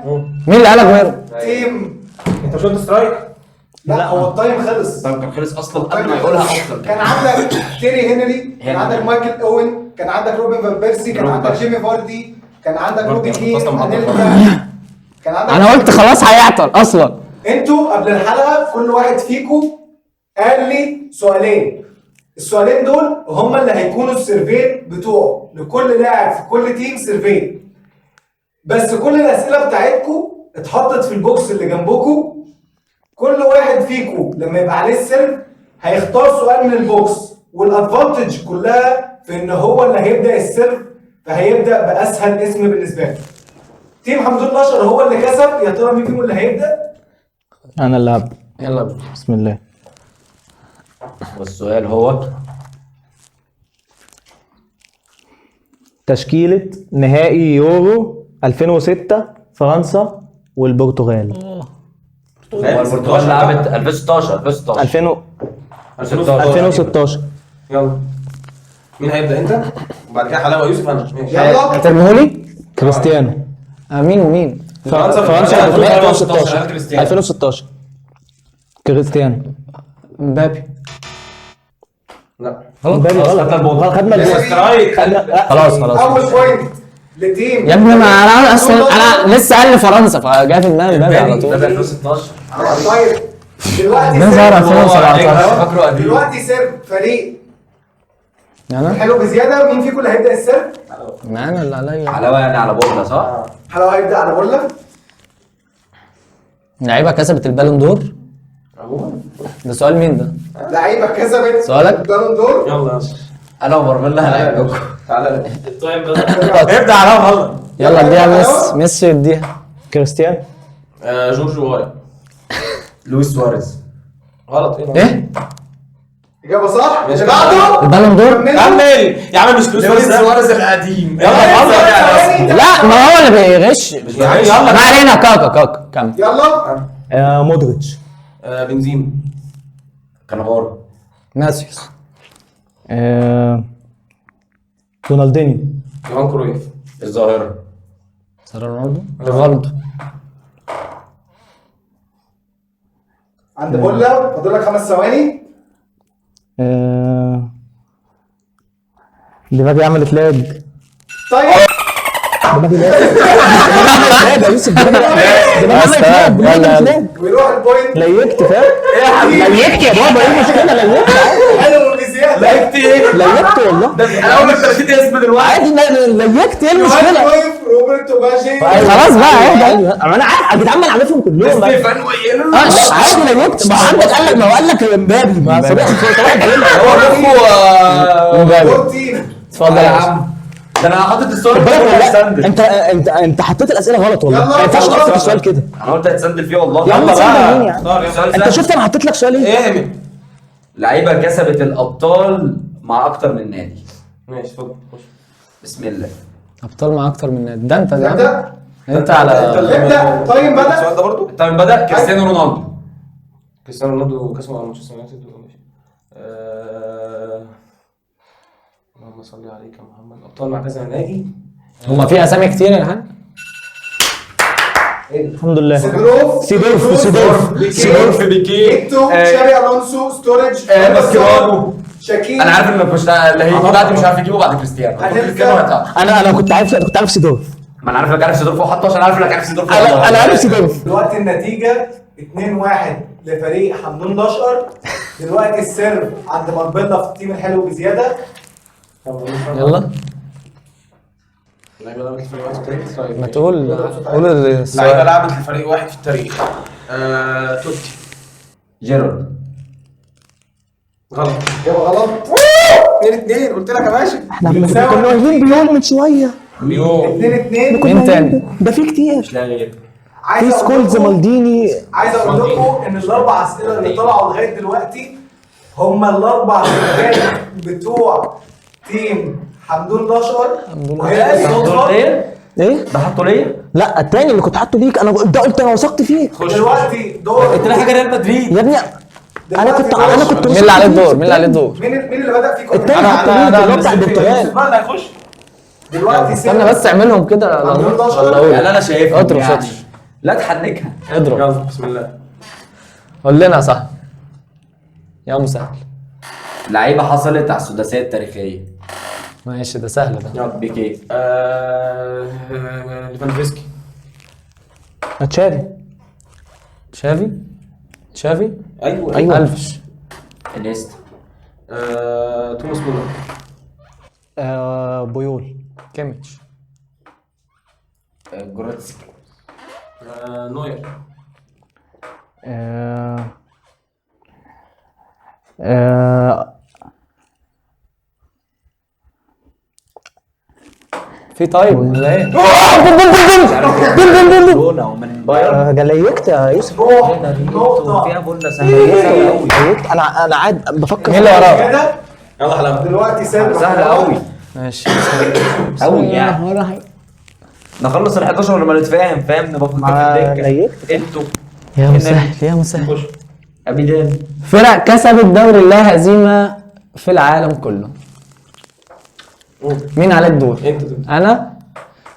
A: مين اللي قال اجويرو؟
E: team.
B: انت مش قلت strike؟
E: لا هو ال time خلص.
C: ال time كان خلص اصلا قبل ما يقولها اصلا.
E: كان عندك تيري هنري، كان عندك مايكل اوين، كان عندك روبن فان بيرسي، كان عندك جيمي فاردي، كان عندك روبي كين، كان عندك.
A: انا قلت خلاص هيعطل اصلا.
E: انتوا قبل الحلقة كل واحد فيكم قال لي سؤالين، السؤالين دول هما اللي هيكونوا ال serve ين بتوعه لكل لاعب في كل team serve ين. بس كل الاسئلة بتاعتكم اتحطت في ال box اللي جنبكم. كل واحد فيكم لما يبقى عليه ال serve هيختار سؤال من ال box، وال advantage كلها في ان هو اللي هيبدا ال serve، فهيبدا باسهل اسم بالنسبة له. team حمدون الاشقر هو اللي كسب. يا ترى مين فيهم اللي هيبدا؟
D: انا اللي هبدا.
A: يلا بينا.
D: بسم الله.
C: والسؤال هو
D: تشكيلة نهائي يورو 2006 فرنسا والبرتغال.
C: البرتغال لعبت 2016
D: 2016.
B: يلا مين هيبدا؟ انت وبعد كده حلاوة يوسف. انا ماشي.
E: يلا
A: هترميهولي؟
D: كريستيانو.
A: مين ومين؟
D: فرنسا 2016 كريستيانو.
A: مبابي.
B: لا
D: مبابي غلط. خدنا ال strike.
A: خلاص خلاص.
E: اول point ل team
A: يا ابني. ما انا اصلا انا لسه قال لفرنسا فجاء في دماغي مبابي على طول.
C: 2016.
E: طيب دلوقتي
A: ده 2017.
E: دلوقتي serve فريق
A: انا
E: حلو بزيادة. مين فيكم اللي هيبدا ال serve؟
A: ما انا اللي عليا.
C: حلاوة يعني على بولا صح؟
E: حلاوة هيبدا على بولا.
A: لعيبة كسبت ال Ballon d'Or. ده سؤال مين ده؟
E: لعيبة كسبت
A: سؤالك؟
E: ال Ballon d'Or.
B: يلا
C: انا وماربيلا هنلعب.
B: تعالى
F: ال time بدأ.
B: ابدا على
A: يلا اديها ميسي. ميسي اديها
D: كريستيانو.
B: جورج واي.
C: لويس سواريز.
B: غلط.
A: ايه؟
E: اجابه صح. اللي بعده
A: ال Ballon d'Or.
B: كمل يا عم. مش لويس
C: سواريز القديم.
B: يلا
A: لا ما هو اللي بيغش.
B: يلا
A: ما علينا. كاكا كاكا كمل.
E: يلا.
D: مودريتش.
B: بنزيما.
C: كانافارو.
A: ماسيوس.
D: رونالدينيو.
B: يوهان كرويف.
C: الظاهرة.
A: رونالدو. ريفالدو.
E: عند بولا فاضل لك 5 ثواني.
D: دماغي عملت lag.
E: طيب
D: دماغي lag يا يوسف. دماغي عملت lag. دماغي عملت lag.
E: ويروح ال point.
D: ليكت فاهم؟ ليكت يا بابا. ايه المشكلة؟ ليكت
E: حلو بزيادة.
B: ليكت ايه؟
D: ليكت والله.
B: ده انا اول ما ابتديت اسم دلوقتي
D: عادي. ليكت. ايه المشكلة؟
E: روبرتو باجي.
A: خلاص بقى اهدى.
D: انا عارف يا جدعان، ما انا عارفهم كلهم.
B: ستيفان ويلو.
D: عادي ليكت. ما عندك قال لك، ما هو قال لك امبابي. ما صباح الفل.
B: هو مخه
A: مبابي.
E: اتفضل
A: يا عم.
C: ده انا حاطط السؤال.
D: انت انت انت حطيت الاسئلة غلط والله. ما ينفعش تحط السؤال كده.
C: انا قلت هتسندل فيه والله.
D: يا عم تسندل مين يا عم؟ انت شفت انا حطيت لك سؤال ايه؟
B: ايه؟
C: لعيبة كسبت الابطال مع اكتر من نادي.
B: ماشي اتفضل.
C: بسم الله.
A: ابطال مع اكتر من نادي. ده انت ده. انت على
E: ابدا. time بدا.
B: السؤال ده برضه
G: ال time بدا. كريستيانو رونالدو.
B: كريستيانو رونالدو كاس مع مانشستر يونايتد. اللهم صل عليك يا محمد. ابطال مع كذا نادي.
A: هما في اسامي كتير يا حاج.
H: الحمد لله.
E: سيدورف
H: سيدورف سيدورف
G: سيدورف، بيكي،
E: ايتو، تشابي الونسو، ستورج،
G: ماسكيرانو.
E: شاكير.
G: انا عارف انك مش اللي هي بتاعتي مش عارف يجيبه بعد كريستيانو. كريستيانو هيطلع.
H: انا كنت عارف، كنت عارف سيدورف.
C: ما انا عارف انك عارف سيدورف وحطه عشان عارف انك عارف سيدورف.
H: انا عارف سيدورف.
E: دلوقتي النتيجة 2-1 لفريق حمدون الاشقر. دلوقتي ال serve عند ماربيلا في ال team الحلو بزيادة.
A: يلا
B: لعيبة لعبت لفريق واحد في التاريخ. طيب
A: ما تقول، قول السؤال.
B: لعيبة لعبت لفريق واحد في التاريخ. توتي.
C: جيرارد.
B: غلط.
E: اجابه غلط.
B: 2-2 قلت لك يا باشا.
H: احنا كنا واخدين بيول من شوية.
E: 2-2.
A: مين تاني؟
H: ده في كتير.
C: لا غير
H: في سكولز، مالديني.
E: عايز اقول لكم ان الاربع اسئلة اللي طلعوا لغاية دلوقتي هم الاربع اسئلة بتوع team حمدون الاشقر. وهي الصدفة.
H: ايه
C: ده حطه ليه؟
H: لا التاني اللي كنت حاطه ليك انا، ده قلت انا وثقت فيك.
E: دلوقتي دور.
C: انت حاجة ريال مدريد
H: يا ابني. انا كنت
A: مين اللي عليه الدور؟ مين اللي عليه الدور؟
E: مين اللي بدا فيكم؟
H: التاني حطه ليك اللي هو بتاع البرتغال.
B: اللي هيخش
E: دلوقتي.
A: استنى بس اعملهم كده.
C: يعني انا شايفهم.
A: اضرب
C: يعني. لا تحنكها.
A: اضرب.
B: يلا بسم الله.
A: قول لنا صح يا مسهل.
C: لعيبة حصلت على السداسيه التاريخية.
A: ماشي ده سهل ده.
C: يلا بيكي.
B: ليفاندوفسكي.
H: تشافي.
A: تشافي تشافي.
B: ايوه
H: ايوه.
A: الفش.
C: انيستا.
B: توماس مولر.
H: بويول.
A: كيميتش.
C: جوريتسكا.
B: نوير.
A: في طيب ولا ايه؟
C: ومن بايرن.
H: جليكت يا يوسف.
E: روح نقطة
C: فيها بولا سهلة قوي.
H: جليكت. انا قاعد بفكر.
A: مين اللي وراه؟
B: يلا حلاوة.
E: دلوقتي serve
C: سهلة قوي
A: ماشي
C: قوي يعني. نخلص ال 11 لما نتفاهم، فاهم؟ نبقى في الدكة. انتوا
A: يا مسهل يا مسهل.
C: ابيدان.
A: فرق كسبت دوري اللا هزيمة في العالم كله. مين على الدور؟
B: انت تبدا.
A: انا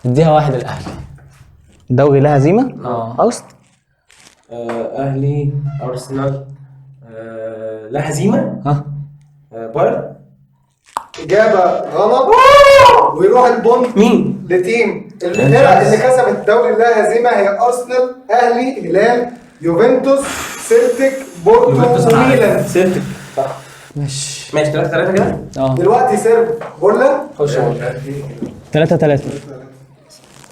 A: اديها واحد الاهلي.
H: دوري لا هزيمة؟ ارسنال.
B: اهلي، ارسنال، لا هزيمة.
A: ها
B: بايرن.
E: اجابه غلط. ويروح ال point
B: مين؟
E: ل team الفرق اللي كسبت دوري اللا هزيمة هي ارسنال، اهلي، هلال، يوفنتوس، سيلتيك، بورتو، وميلان.
B: سيلتيك صح.
A: ماشي
B: ماشي 3-3 كده.
E: دلوقتي serve بولا.
B: خش يا بولا.
H: 3-3.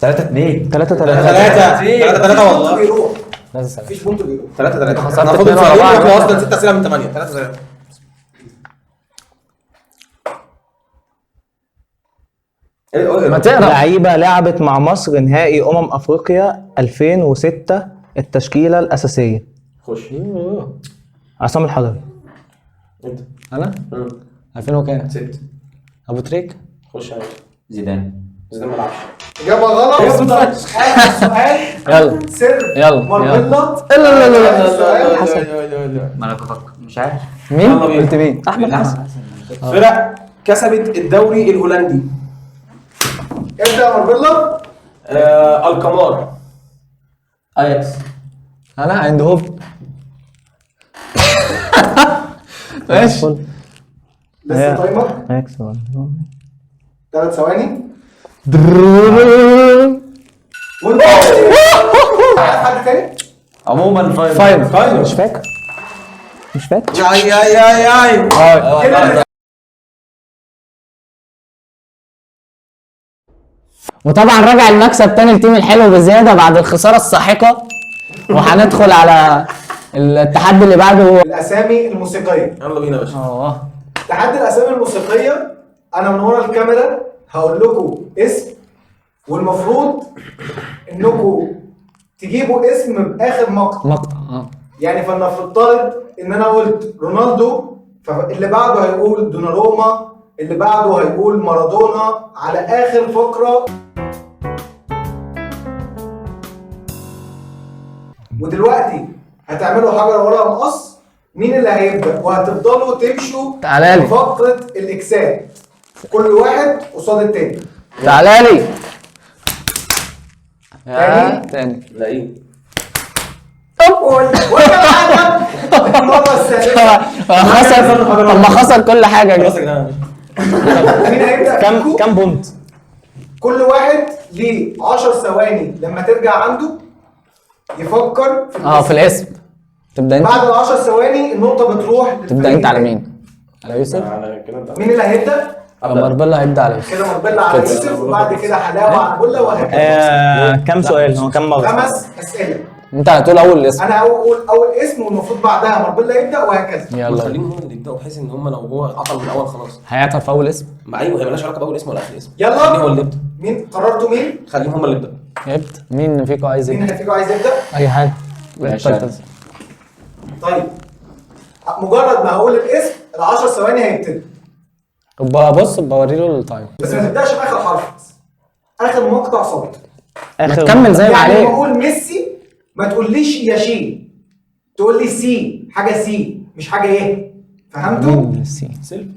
C: 3-2.
H: 3-3.
B: 3-3 والله.
E: بيروح.
A: لازم.
E: مفيش point بيروح.
B: 3-3.
A: خسرت
B: احنا فاضل
A: اتنين ورا بعض.
B: احنا اصلا 6 اسئلة من 8. 3-3.
A: ما تقرا.
H: لعيبة لعبت مع مصر نهائي افريقيا 2006 التشكيلة الاساسية.
B: خش
H: عصام الحضري.
B: انت.
A: انا 2000 وكام؟
B: 6.
A: ابو تريك.
B: خش يا باشا.
C: زيدان.
B: زيدان ما لعبش.
E: اجابه غلط. اخر سؤال.
A: يلا
E: serve
A: يلا
E: ماربيلا.
A: لا لا لا لا لا.
C: ما انا بفكر مش عارف.
A: مين؟ قلت مين؟
H: احمد حسن.
B: فرق كسبت الدوري الهولندي.
E: ابدا يا ماربيلا.
B: القمار.
C: اياكس.
A: انا عند هوب. ماشي.
E: لسه timer.
H: اياكس.
E: 3 ثواني. وانت عايز حد تاني؟
C: عموما
A: final.
H: مش فاكر. مش فاكر.
B: يا يا يا يا.
A: وطبعا رجع المكسب تاني ل team الحلو بزيادة بعد الخسارة الساحقة. وهندخل على التحدي اللي بعده.
E: الاسامي الموسيقية.
B: يلا بينا يا باشا.
E: تحدي الاسامي الموسيقية. انا من ورا الكاميرا هقول لكم اسم، والمفروض انكم تجيبوا اسم باخر مقطع. يعني فلنفترض ان انا قلت رونالدو، فاللي بعده هيقول دوناروما، اللي بعده هيقول مارادونا، على اخر فقره. ودلوقتي هتعملوا حجر ورقة مقص، مين اللي هيبدا؟ وهتفضلوا تمشوا
A: تعالى لي
E: فقره الاكسات، كل واحد قصاد التاني.
A: تعالى لي تاني.
B: لا ايه؟
A: خسر. طب ما خسر كل حاجة يا جدعان.
E: مين هيبدا؟
H: كم point؟
E: كل واحد ليه 10 ثواني لما ترجع عنده يفكر في
A: في الاسم. تبدا انت
E: بعد ال 10 ثواني النقطة بتروح.
A: تبدا انت على مين؟ على يوسف؟
E: مين اللي هيبدا؟
A: ماربيلا هيبدا على يوسف.
E: كده ماربيلا على يوسف، وبعد كده حلاوة على بولا، وهكذا.
H: كم سؤال؟ هو كم مرة؟
E: 5 اسئلة.
A: انت هتقول اول اسم.
E: انا هقول اول اسم والمفروض بعدها ماربيلا يبدا وهكذا.
A: يلا
B: خليهم هم اللي يبداوا، بحيث ان هم لو هو عطل من الاول خلاص
A: هيعطل في اول اسم.
B: ما ايوه، هي مالهاش علاقة باول اسم ولا اخر اسم.
E: يلا
B: خليهم هو اللي يبدا.
E: مين قررتوا؟ مين؟
B: خليهم هم اللي يبداوا.
A: يبدا مين فيكم عايز يبدا؟
E: مين فيكم عايز يبدا؟
A: اي حاجة.
E: طيب مجرد ما هقول الاسم ال 10 ثواني هيبتدي.
A: بص بوري له ال time،
E: بس ما تبداش باخر حرف، اخر مقطع صوت.
A: اخر تكمل زي ما عليك.
E: يعني لما اقول ميسي ما تقوليش يا شي، تقول لي سي، حاجة سي مش حاجة ايه. فهمتوا؟
A: سي سيلف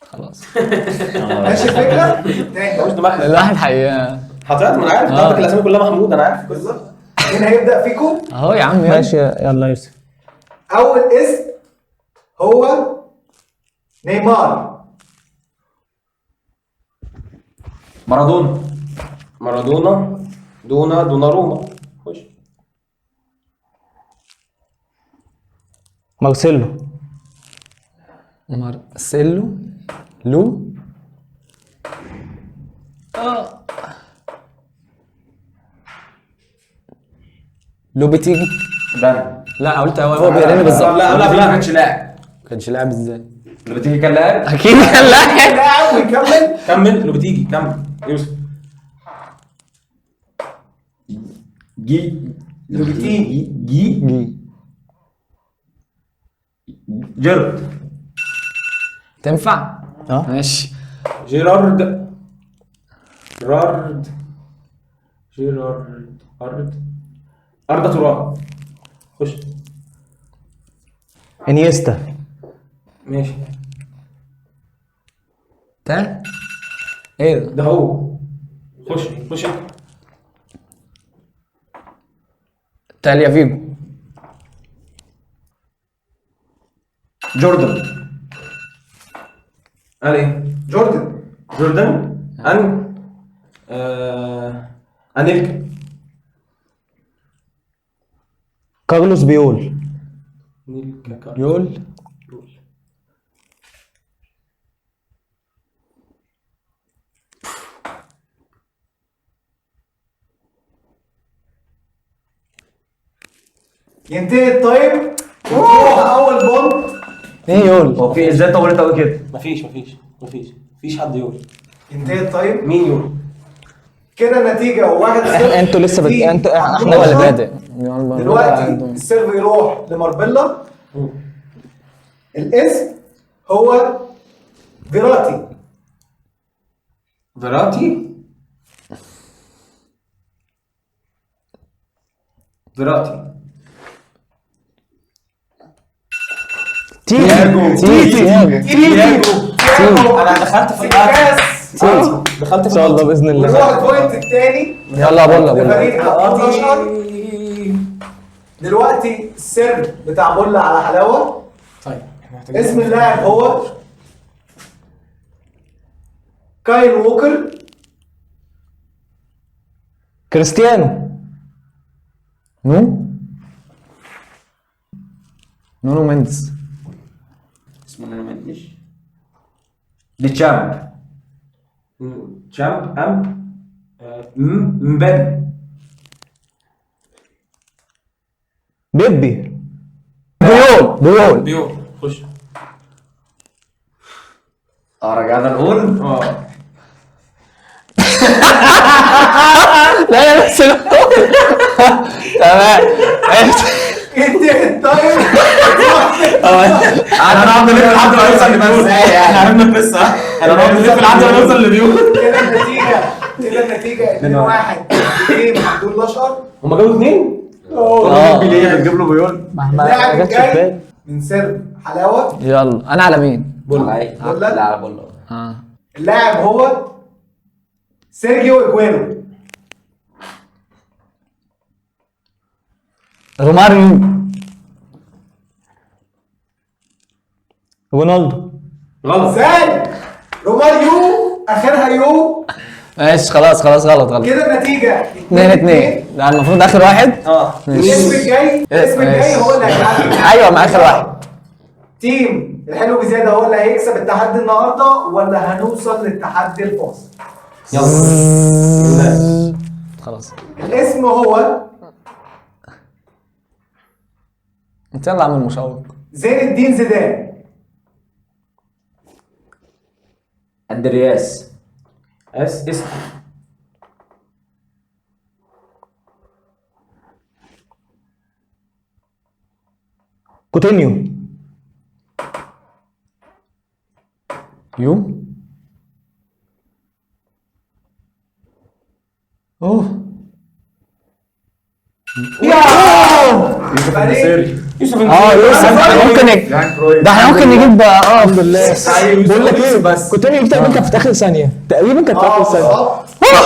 A: خلاص.
E: ماشي الفكرة؟ تاني
A: الواحد حقيقة
B: حضرتك ما انا عارف انت عندك الاسامي كلها محمود، انا عارف
E: بالظبط. مين هيبدا فيكم؟
A: اهو يا عم.
H: ماشي يلا يوسف.
E: اول اسم هو نيمار.
C: مارادونا.
B: مارادونا دونا دوناروما. خش.
H: مارسيلو.
A: مارسيلو لو لو بتيجي
C: ده.
A: لا قلت هو بيرمي بالظبط.
B: لا لا
C: لا ما كانش لاعب.
A: ما كانش لاعب ازاي؟
C: لو بتيجي كان لاعب؟
A: اكيد كان لاعب.
E: لاعب ويكمل.
B: كمل لو بتيجي كمل يوسف.
C: جي
E: لو بتيجي
C: جي
A: جي
C: جيرارد.
A: تنفع؟ ماشي.
B: جيرارد رارد جيرارد ارد أردا توران. خش.
H: انيستا.
B: ماشي.
A: تا ايه ده؟
B: ده هو. خش خش.
A: تاليا فيجو.
C: جوردن.
B: قال ايه؟
E: جوردن.
B: جوردن ان انيلكا.
H: كارلوس بيول.
A: يول.
E: ينتهي ال time وتروح اول point.
A: ايه يول؟
C: هو في ازاي طولت قوي كده؟
B: مفيش مفيش حد يول.
E: ينتهي ال time.
B: مين يول؟
E: كده النتيجة 1-0.
H: انتوا لسه انتوا
A: احنا اللي بادئ
E: دلوقتي. ال serve يروح لماربيلا. الاسم هو فيراتي.
B: فيراتي فيراتي.
H: تيجو
A: تيجو
E: تيجو.
B: انا دخلت في
E: الكاس.
B: دخلت
H: ان شاء الله باذن الله.
E: ونروح ال point الثاني.
A: يلا بولا بولا.
E: لفريق 11. دلوقتي ال serve بتاع بولا على حلاوة.
B: طيب
E: اسم اللاعب هو كايل ووكر.
H: كريستيانو.
A: نو نونو مينديز.
C: اسمه نونو مينديز. دي تشامب.
B: تشامب ام مبابي.
H: بيبي.
A: بيول بيول
B: بيول. خش.
C: رجعنا نقول
A: لا لا بس تمام.
E: انتهى ال time.
G: انا هنقعد نلف لحد ما نوصل لبيول. احنا عرفنا القصة. انا هنقعد نلف لحد ما نوصل لبيول.
E: كده النتيجة، كده النتيجة 2-1 لتيم عبد الاشقر.
B: هما جابوا 2؟
C: بيليه بتجيب له بيول.
E: اللاعب الجاي من سر حلاوة.
A: يلا انا على مين؟
C: بولا. لا على بولا.
E: اللاعب هو سيرجيو اجويرو.
A: روماريو.
H: رونالدو.
B: غلط.
E: ازاي؟ روماريو اخرها يو.
A: ماشي خلاص خلاص غلط
E: كده النتيجة
A: 2-2. ده المفروض اخر واحد.
E: الاسم الجاي، الاسم الجاي هو اللي هيتعدي.
A: ايوه مع اخر واحد.
E: team الحلو بزيادة هو اللي هيكسب التحدي النهارده ولا هنوصل للتحدي الفاصل؟
B: يلا
A: خلاص.
E: الاسم هو
A: انت يلا عامل مشوق.
E: زين الدين زيدان.
C: اندرياس.
B: اس اس.
H: كوتينيو.
A: يو. اوه
B: يوسف.
A: يوسف ممكن ده احنا ممكن نجيب.
H: الحمد لله. بقول لك ايه، بس كوتينيو تقريبا كانت في اخر ثانية، تقريبا كانت في اخر ثانية.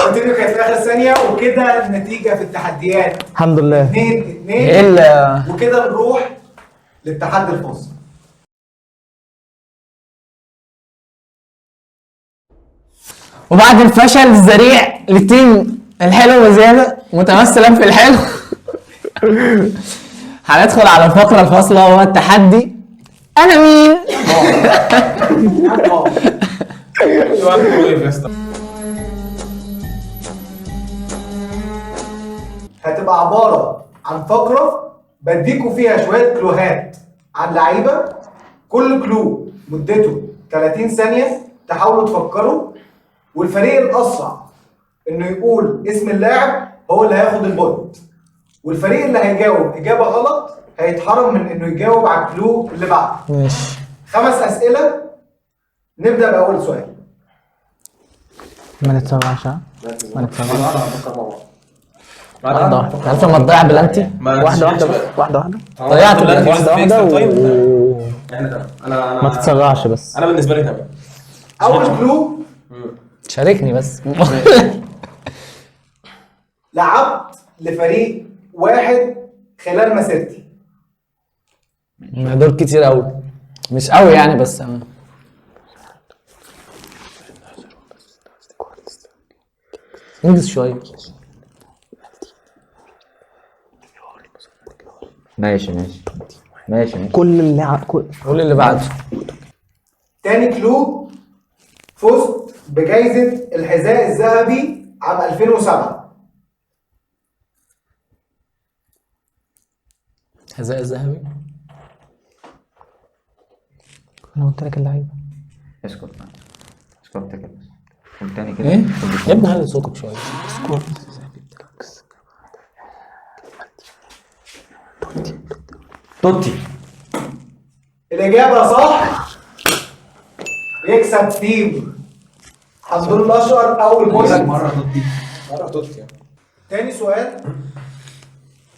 E: كوتينيو كانت في اخر ثانية. وكده النتيجة في التحديات
H: الحمد لله
E: 2-2. وكده نروح للتحدي الفاصل.
A: وبعد الفشل الذريع لل team الحلو وزيادة متمثلا في الحلو هندخل على الفقرة الفاصلة وهو التحدي أنا مين؟
E: هتبقى عبارة عن فقرة بديكوا فيها شوية clue هات عن لعيبة، كل clue مدته 30 ثانية تحاولوا تفكروا، والفريق الأسرع إنه يقول اسم اللاعب هو اللي هياخد ال point، والفريق اللي هيجاوب إجابة غلط هيتحرم من إنه يجاوب على ال clue اللي بعده.
A: ماشي.
E: 5 أسئلة. نبدأ بأول سؤال.
H: ما نتسرعش. ما نتسرعش.
A: واحدة واحدة. عارفة ما تضيع بلانتي؟
H: واحدة واحدة بس، واحدة واحدة.
A: ضيعت بلانتي.
H: واحدة واحدة
B: احنا تمام.
H: ما تتسرعش بس.
B: أنا بالنسبة لي تمام.
E: أول clue.
A: شاركني بس.
E: لعبت لفريق واحد خلال مسيرتي.
A: دول كتير قوي. مش قوي يعني بس. انجز شوية.
C: ماشي ماشي ماشي ماشي.
H: كل اللي
A: قول اللي بعده.
E: تاني كلو، فزت بجائزة الحذاء الذهبي عام 2007.
A: الحذاء الذهبي؟
H: انا قلت لك اللعيبة.
C: اسكت اسكت كده. قول تاني كده.
A: ايه؟ يا ابني هلي صوتك شوية.
H: اسكت.
C: توتي.
E: الإجابة صح. يكسب team حمدون الأشقر أول point.
G: مرة توتي. مرة توتي يعني.
E: تاني سؤال.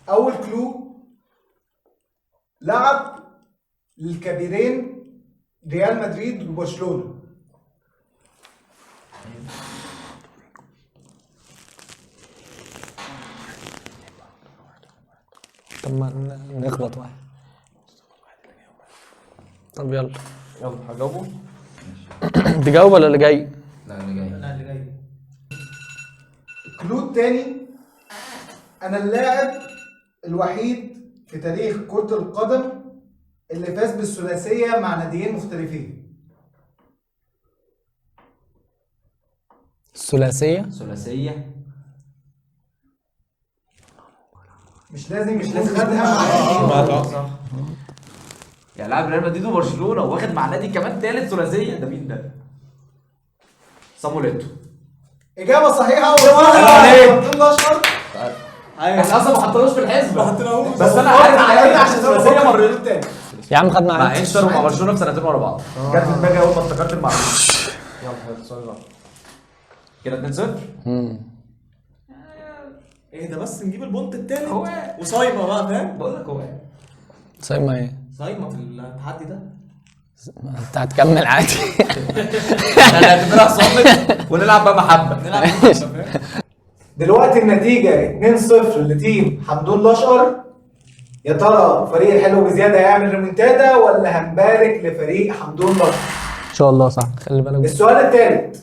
E: أول clue، لعب للكبيرين ريال مدريد وبرشلونة.
A: طب ما نخبط واحد. طب يلا
B: يلا هجاوبه.
A: تجاوب ولا اللي جاي؟
C: لا اللي جاي.
D: لا اللي جاي.
E: ال clue التاني، أنا اللاعب الوحيد في تاريخ كرة القدم اللي فاز بالثلاثية مع ناديين مختلفين.
A: الثلاثية؟
C: ثلاثية
E: مش لازم خدها مع
C: يعني لاعب ريال مدريد وبرشلونة واخد مع نادي كمان ثالث ثلاثية، ده مين ده؟ صاموليتو.
E: إجابة صحيحة.
C: احنا اصلا ما حطيناش في الحسبة، ما حطيناهوش، بس انا عارف عشان ثلاثية مرتين تاني
A: يا عم. خد
C: مع انتر ومع برشلونة في سنتين ورا بعض.
G: جت في دماغي اول ما افتكرت المعلومة. يلا السؤال اللي بعده.
C: كده 2-0.
G: ايه ده بس نجيب ال point التالت وصايمه بقى فاهم؟
C: بقول لك هو
A: صايمه ايه؟
G: صايمه في التحدي ده.
A: انت هتكمل عادي.
C: احنا هنعتبرها صامت ونلعب بقى محبة.
G: نلعب محبة فاهم؟
E: دلوقتي النتيجة 2-0 ل team حمدون الاشقر. يا ترى فريق الحلو بزيادة هيعمل ريمونتادا ولا هنبارك لفريق حمدون الاشقر؟
H: ان شاء الله صح.
A: خلي بالك.
E: السؤال الثالث،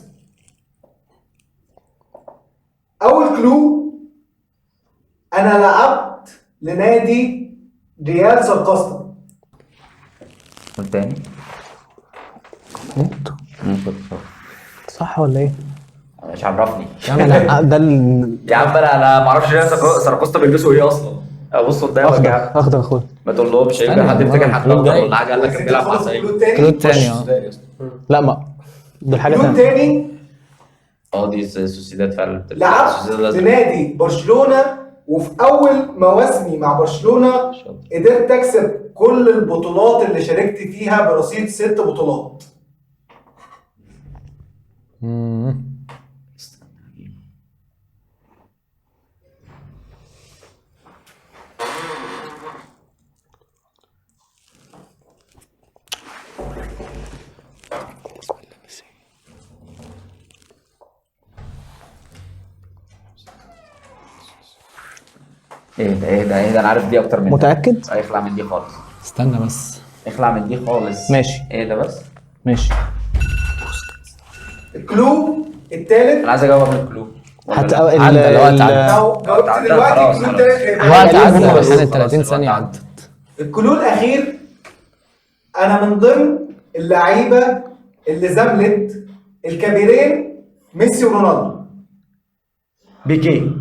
E: اول clue، انا لعبت لنادي ريال سرقسطة.
C: قول تاني.
H: صح ولا ايه؟
C: مش عرفني
H: ده
C: يا عم انا ما اعرفش ريال سرقسطة بيلبسوا ايه اصلا. ابص قدامك يا عم.
H: اخضر اخويا.
C: ما تقولهمش يمكن حد يفتكر حد اخضر ولا حاجة قال لك كان بيلعب مع سعيد.
A: clue تاني.
H: لا ما دول حاجة
E: clue تاني.
C: دي سوسيداد فعلا.
E: لعبت لنادي برشلونة، وفي اول مواسمي مع برشلونة قدرت اكسب كل البطولات اللي شاركت فيها برصيد 6 بطولات.
C: ايه ده ايه ده ايه ده، انا عارف دي اكتر منك.
H: متاكد؟
C: اخلع من دي خالص.
A: استنى بس،
C: اخلع من دي خالص.
H: ماشي.
C: ايه ده بس؟
H: ماشي.
E: ال clue الثالث.
C: انا عايز اجاوب قبل ال clue.
H: حتى
A: عدى الوقت، عدى.
E: لو جاوبت دلوقتي ال clue الثالث
A: الوقت عدى، بس 30 ثانية عدت.
E: ال clue الاخير، انا من ضمن اللعيبة اللي زملت الكبيرين ميسي ورونالدو.
C: بيكي.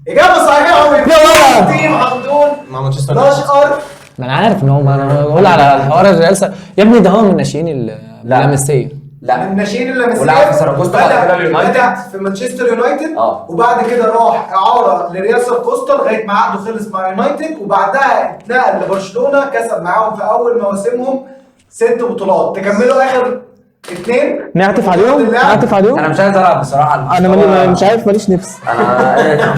E: اجابه صحيحه. team حمدون
B: مع مانشستر
E: الاشقر.
A: ما انا عارف ان هو، ما انا بقول على الحوار الريال يا ابني ده هو من ناشئين اللامسيه.
C: لا
E: من ناشئين اللامسيه،
C: ولعب في ساراجوستا وبعد كده اليونايتد.
E: بدأ في مانشستر يونايتد وبعد كده راح اعاره لريال ساراجوستا لغاية ما عقده خلص مع يونايتد، وبعدها اتنقل لبرشلونة، كسب معاهم في اول مواسمهم 6 بطولات. تكملوا اخر 2.
H: نعطف عليهم، نعطف عليهم.
C: انا مش عايز العب بصراحة.
H: انا مش عارف، ماليش نفس.
C: انا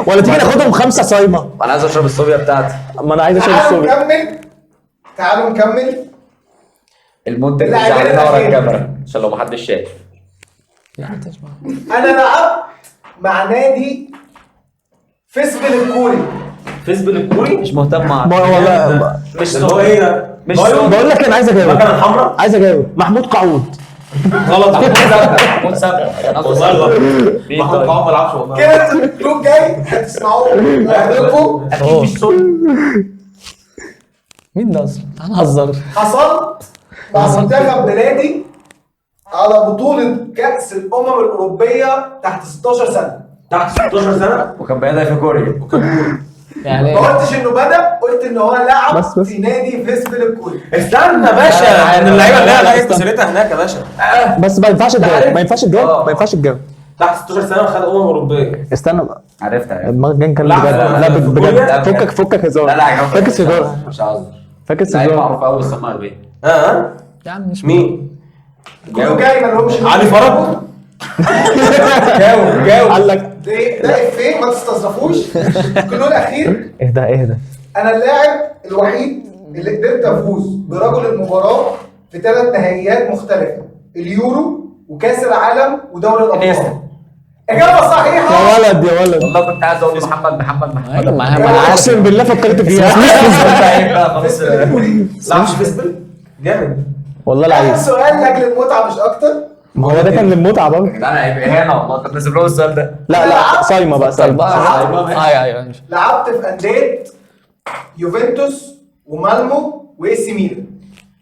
H: ولا تيجي ناخدهم 5 صايمه.
C: انا عايز اشرب الصوبيا بتاعتي.
H: ما انا عايز اشرب الصوبيا.
E: تعالوا نكمل، تعالوا نكمل.
C: المنتج بيزعلنا ورا الكاميرا عشان لو محدش شايف.
E: انا لعبت مع نادي فيسبل الكوري.
D: فيسبل الكوري؟
C: مش مهتم مع
H: والله.
D: مش هو ايه ده؟
H: مش بقول لك انا عايز اجاوب.
G: المكنه الحمراء.
H: عايز اجاوب. محمود قعود.
G: غلط.
C: محمود سبع.
G: والله غلط. محمود قعود ما لعبش والله.
E: كده ال clue جاي هتسمعوه لوحدكم.
C: اكيد مش صوت.
A: مين ده اصلا؟ تعال نهزر.
E: حصلت مع منتخب بلادي على بطولة كأس الأمم الأوروبية تحت 16 سنة.
B: تحت 16 سنة؟
C: وكان بيدأ في كوريا.
A: يعني
E: ما قلتش إنه بدأ، قلت إن هو لعب
H: بس.
E: في نادي فيسبل الكوري.
B: استنى يا باشا، من اللعيبة اللي هي لعبت مسيرتها هناك يا باشا.
H: بس ما ينفعش تجاوب، ما ينفعش تجاوب، ما ينفعش تجاوب.
B: تحت 16 سنة وخد أوروبية.
H: استنى بقى.
C: عرفت.
H: دماغك جن كان بجد. لا بجد، فكك فكك هزار.
C: لا لا يا جماعة،
H: فكك هزار،
C: مش هزار.
H: فكك
C: لعيب
H: هزار.
C: معروف قوي بس هم اغبياء.
A: يا عم مش
B: مين؟
E: كله جاي ما لهمش.
B: علي فرج. جاوب جاوب.
H: قال لك
E: ده افيه ما تستظرفوش. ال clue الاخير.
H: اهدى اهدى.
E: انا اللاعب الوحيد اللي قدرت افوز برجل المباراة في 3 نهائيات مختلفة، اليورو وكاس العالم ودوري الابطال. اجابه صحيحه.
H: يا ولد يا ولد.
C: والله كنت عايز اقول محمد محمد محمد.
A: ايوه ما انا عارف.
H: اقسم بالله فكرت فيها.
B: لا مش فيسبل. جامد
H: والله العظيم.
E: سؤال لاجل المتعة مش اكتر.
H: ما هو ده كان للمتعه برضه.
C: لا انا هيبقى اهانه والله. طب نسيب لهم السؤال ده.
H: لا لا صايمه بقى، صايمه.
A: ايوه ايوه.
E: لعبت في اندية يوفنتوس ومالمو واي سي ميلان.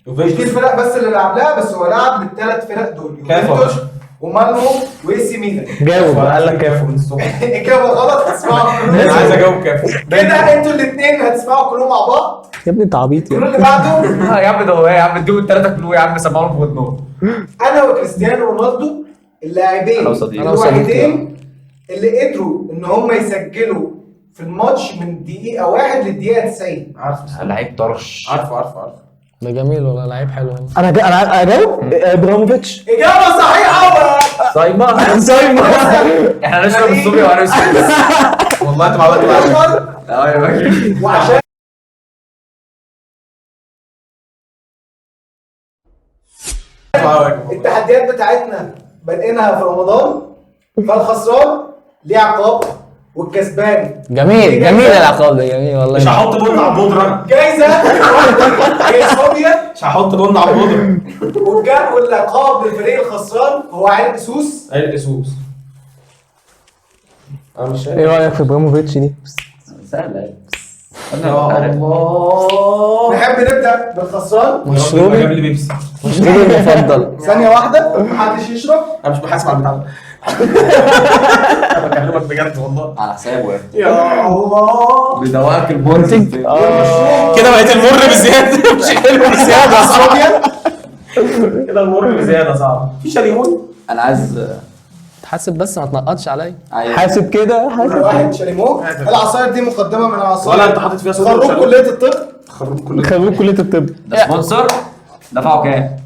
E: مش دي الفرق بس اللي لعب لها، بس هو لعب للثلاث فرق دول، يوفنتوس ومالمو واي سي ميلان.
H: جاوب. قال لك كافو.
E: اجابه غلط. هتسمعوا
B: انا عايز اجاوب كافو
E: كده. انتوا الاثنين هتسمعوا كلهم مع بعض.
H: يا ابني انت عبيط
E: ال clue اللي بعده.
C: يا عم ده هو يا عم اديهم الثلاثة clue يا عم، سمعوهم في ودنهم.
E: انا وكريستيانو رونالدو اللاعبين الوحيدين اللي قدروا ان هم يسجلوا في الماتش من دقيقة 1 للدقيقه 90.
B: عارفه
C: لعيب طرش.
B: عارفه عارفه عارفه.
A: ده جميل والله، لعيب حلو والله.
H: انا اجاوب ابراهيموفيتش.
E: اجابه صحيحه.
C: صايمه
H: صايمه.
C: احنا نشرب الصوبيا وهنسكت.
G: والله انت عملت
E: الاشقر. وعشان التحديات بتاعتنا بادئينها في رمضان، فالخسران ليه عقاب والكسبان
A: جميل. جميل العقاب ده، جميل والله.
B: مش هحط بن على البودره
E: جايزة جايزة،
B: مش هحط بن على البودره.
E: والعقاب للفريق الخسران هو عرق سوس.
B: عرق سوس. انا مش شايف.
H: ايه رايك في ابراهيموفيتش دي؟
C: سهلة.
B: يا الله.
E: نحب نبدا بالخسران.
A: مشروبي
B: جاب لي بيبسي.
A: مشروبي المفضل.
E: ثانية واحدة محدش يشرب.
B: انا مش بحاسب على البتاع ده. انا بكلمك بجد والله.
C: على حسابه يا
E: يا الله.
C: بيدوقك المر
G: كده بقيت المر بزيادة، مش حلو بزيادة.
B: كده المر بزيادة صعب. في شاليمون.
C: انا عايز
A: تحاسب بس ما تنقطش عليا.
H: حاسب كده، حاسب
E: واحد شاليمو. العصاير دي مقدمه من عصاير
B: ولا انت حاطط فيها صودا؟
E: خروج كليه الطب.
H: خروج كليه الطب.
C: ده sponsor دفعوا كام؟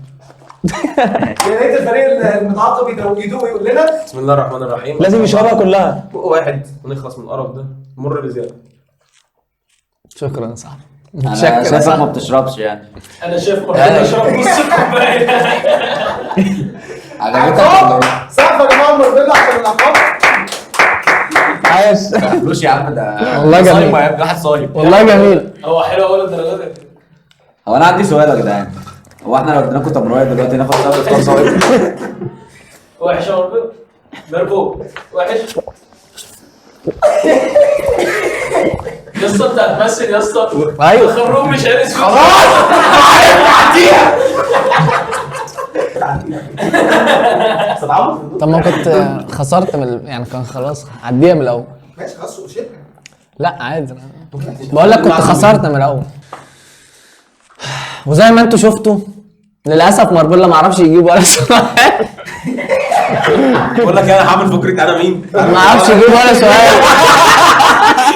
E: يا ريت الفريق المتعاقب يدوق ويقول لنا.
B: بسم الله الرحمن الرحيم.
H: لازم يشربها كلها.
B: بق واحد ونخلص من القرف ده. مر بزيادة.
A: شكرا يا صاحبي.
C: انا شايفك ما بتشربش يعني.
F: انا شايف ما بشرب نص كوباية.
C: عجبتك؟
E: سقف يا جماعة المربله عشان العقاب.
A: عايش
C: فلوس يا عم ده
A: والله جميل.
C: واحد صايم
A: والله جميل.
F: هو حلو اول الدرجات دي.
C: هو انا عندي سؤال يا جدعان، هو احنا لو اديناكم تمرايه دلوقتي ناخد سبب افطار صايم؟
F: وحش يا مربله مربو وحش يا اسطى. انت هتمثل يا اسطى.
A: ايوه
F: الخروب مش عارف.
G: خلاص عارف تعديها.
A: طب ما كنت خسرت من يعني كان خلاص عديها من الاول.
E: ماشي خلاص وشيلها.
A: لا عادي، بقول لك كنت خسرت من الاول. وزي ما انتوا شفتوا للاسف ماربيلا ما عرفش يجيب ولا سؤال.
B: بقول لك انا هعمل فكرة انا مين؟
A: ما عرفش يجيب ولا سؤال.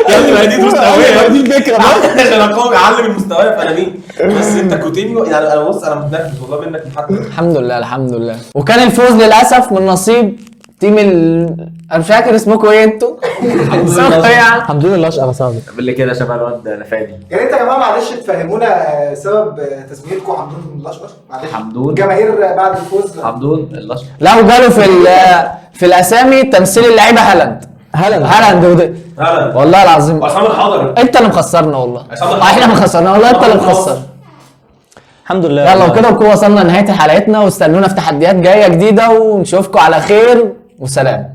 B: يا ابني ما هي دي دروس تقوية،
G: دي الفكرة
B: بس عشان اقوم اعلم المستوى فانا مين. بس انت كوتينيو يعني. انا بص انا متنرفز والله منك الحق.
A: الحمد لله الحمد لله. وكان الفوز للاسف من نصيب team انا مش فاكر اسمكم ايه انتوا.
H: الحمد لله اشقر يا صاحبي.
C: اللي كده شبه الواد نفادي.
E: يا ريت يا جماعة معلش تفهمونا سبب تسميتكم حمدون الاشقر. معلش
C: حمدون
E: الجماهير بعد الفوز
C: حمدون الاشقر.
A: لا وجاله في الاسامي تمثيل اللعيبة هالاند هالاند وده
B: هالاند
A: والله العظيم.
B: عصام الحضري.
A: انت اللي مخسرنا والله. احنا مخسرنا والله، انت اللي مخسر.
H: الحمد لله.
A: يلا وكده نكون وصلنا لنهاية حلقتنا، واستنونا في تحديات جاية جديدة، ونشوفكم على خير وسلام.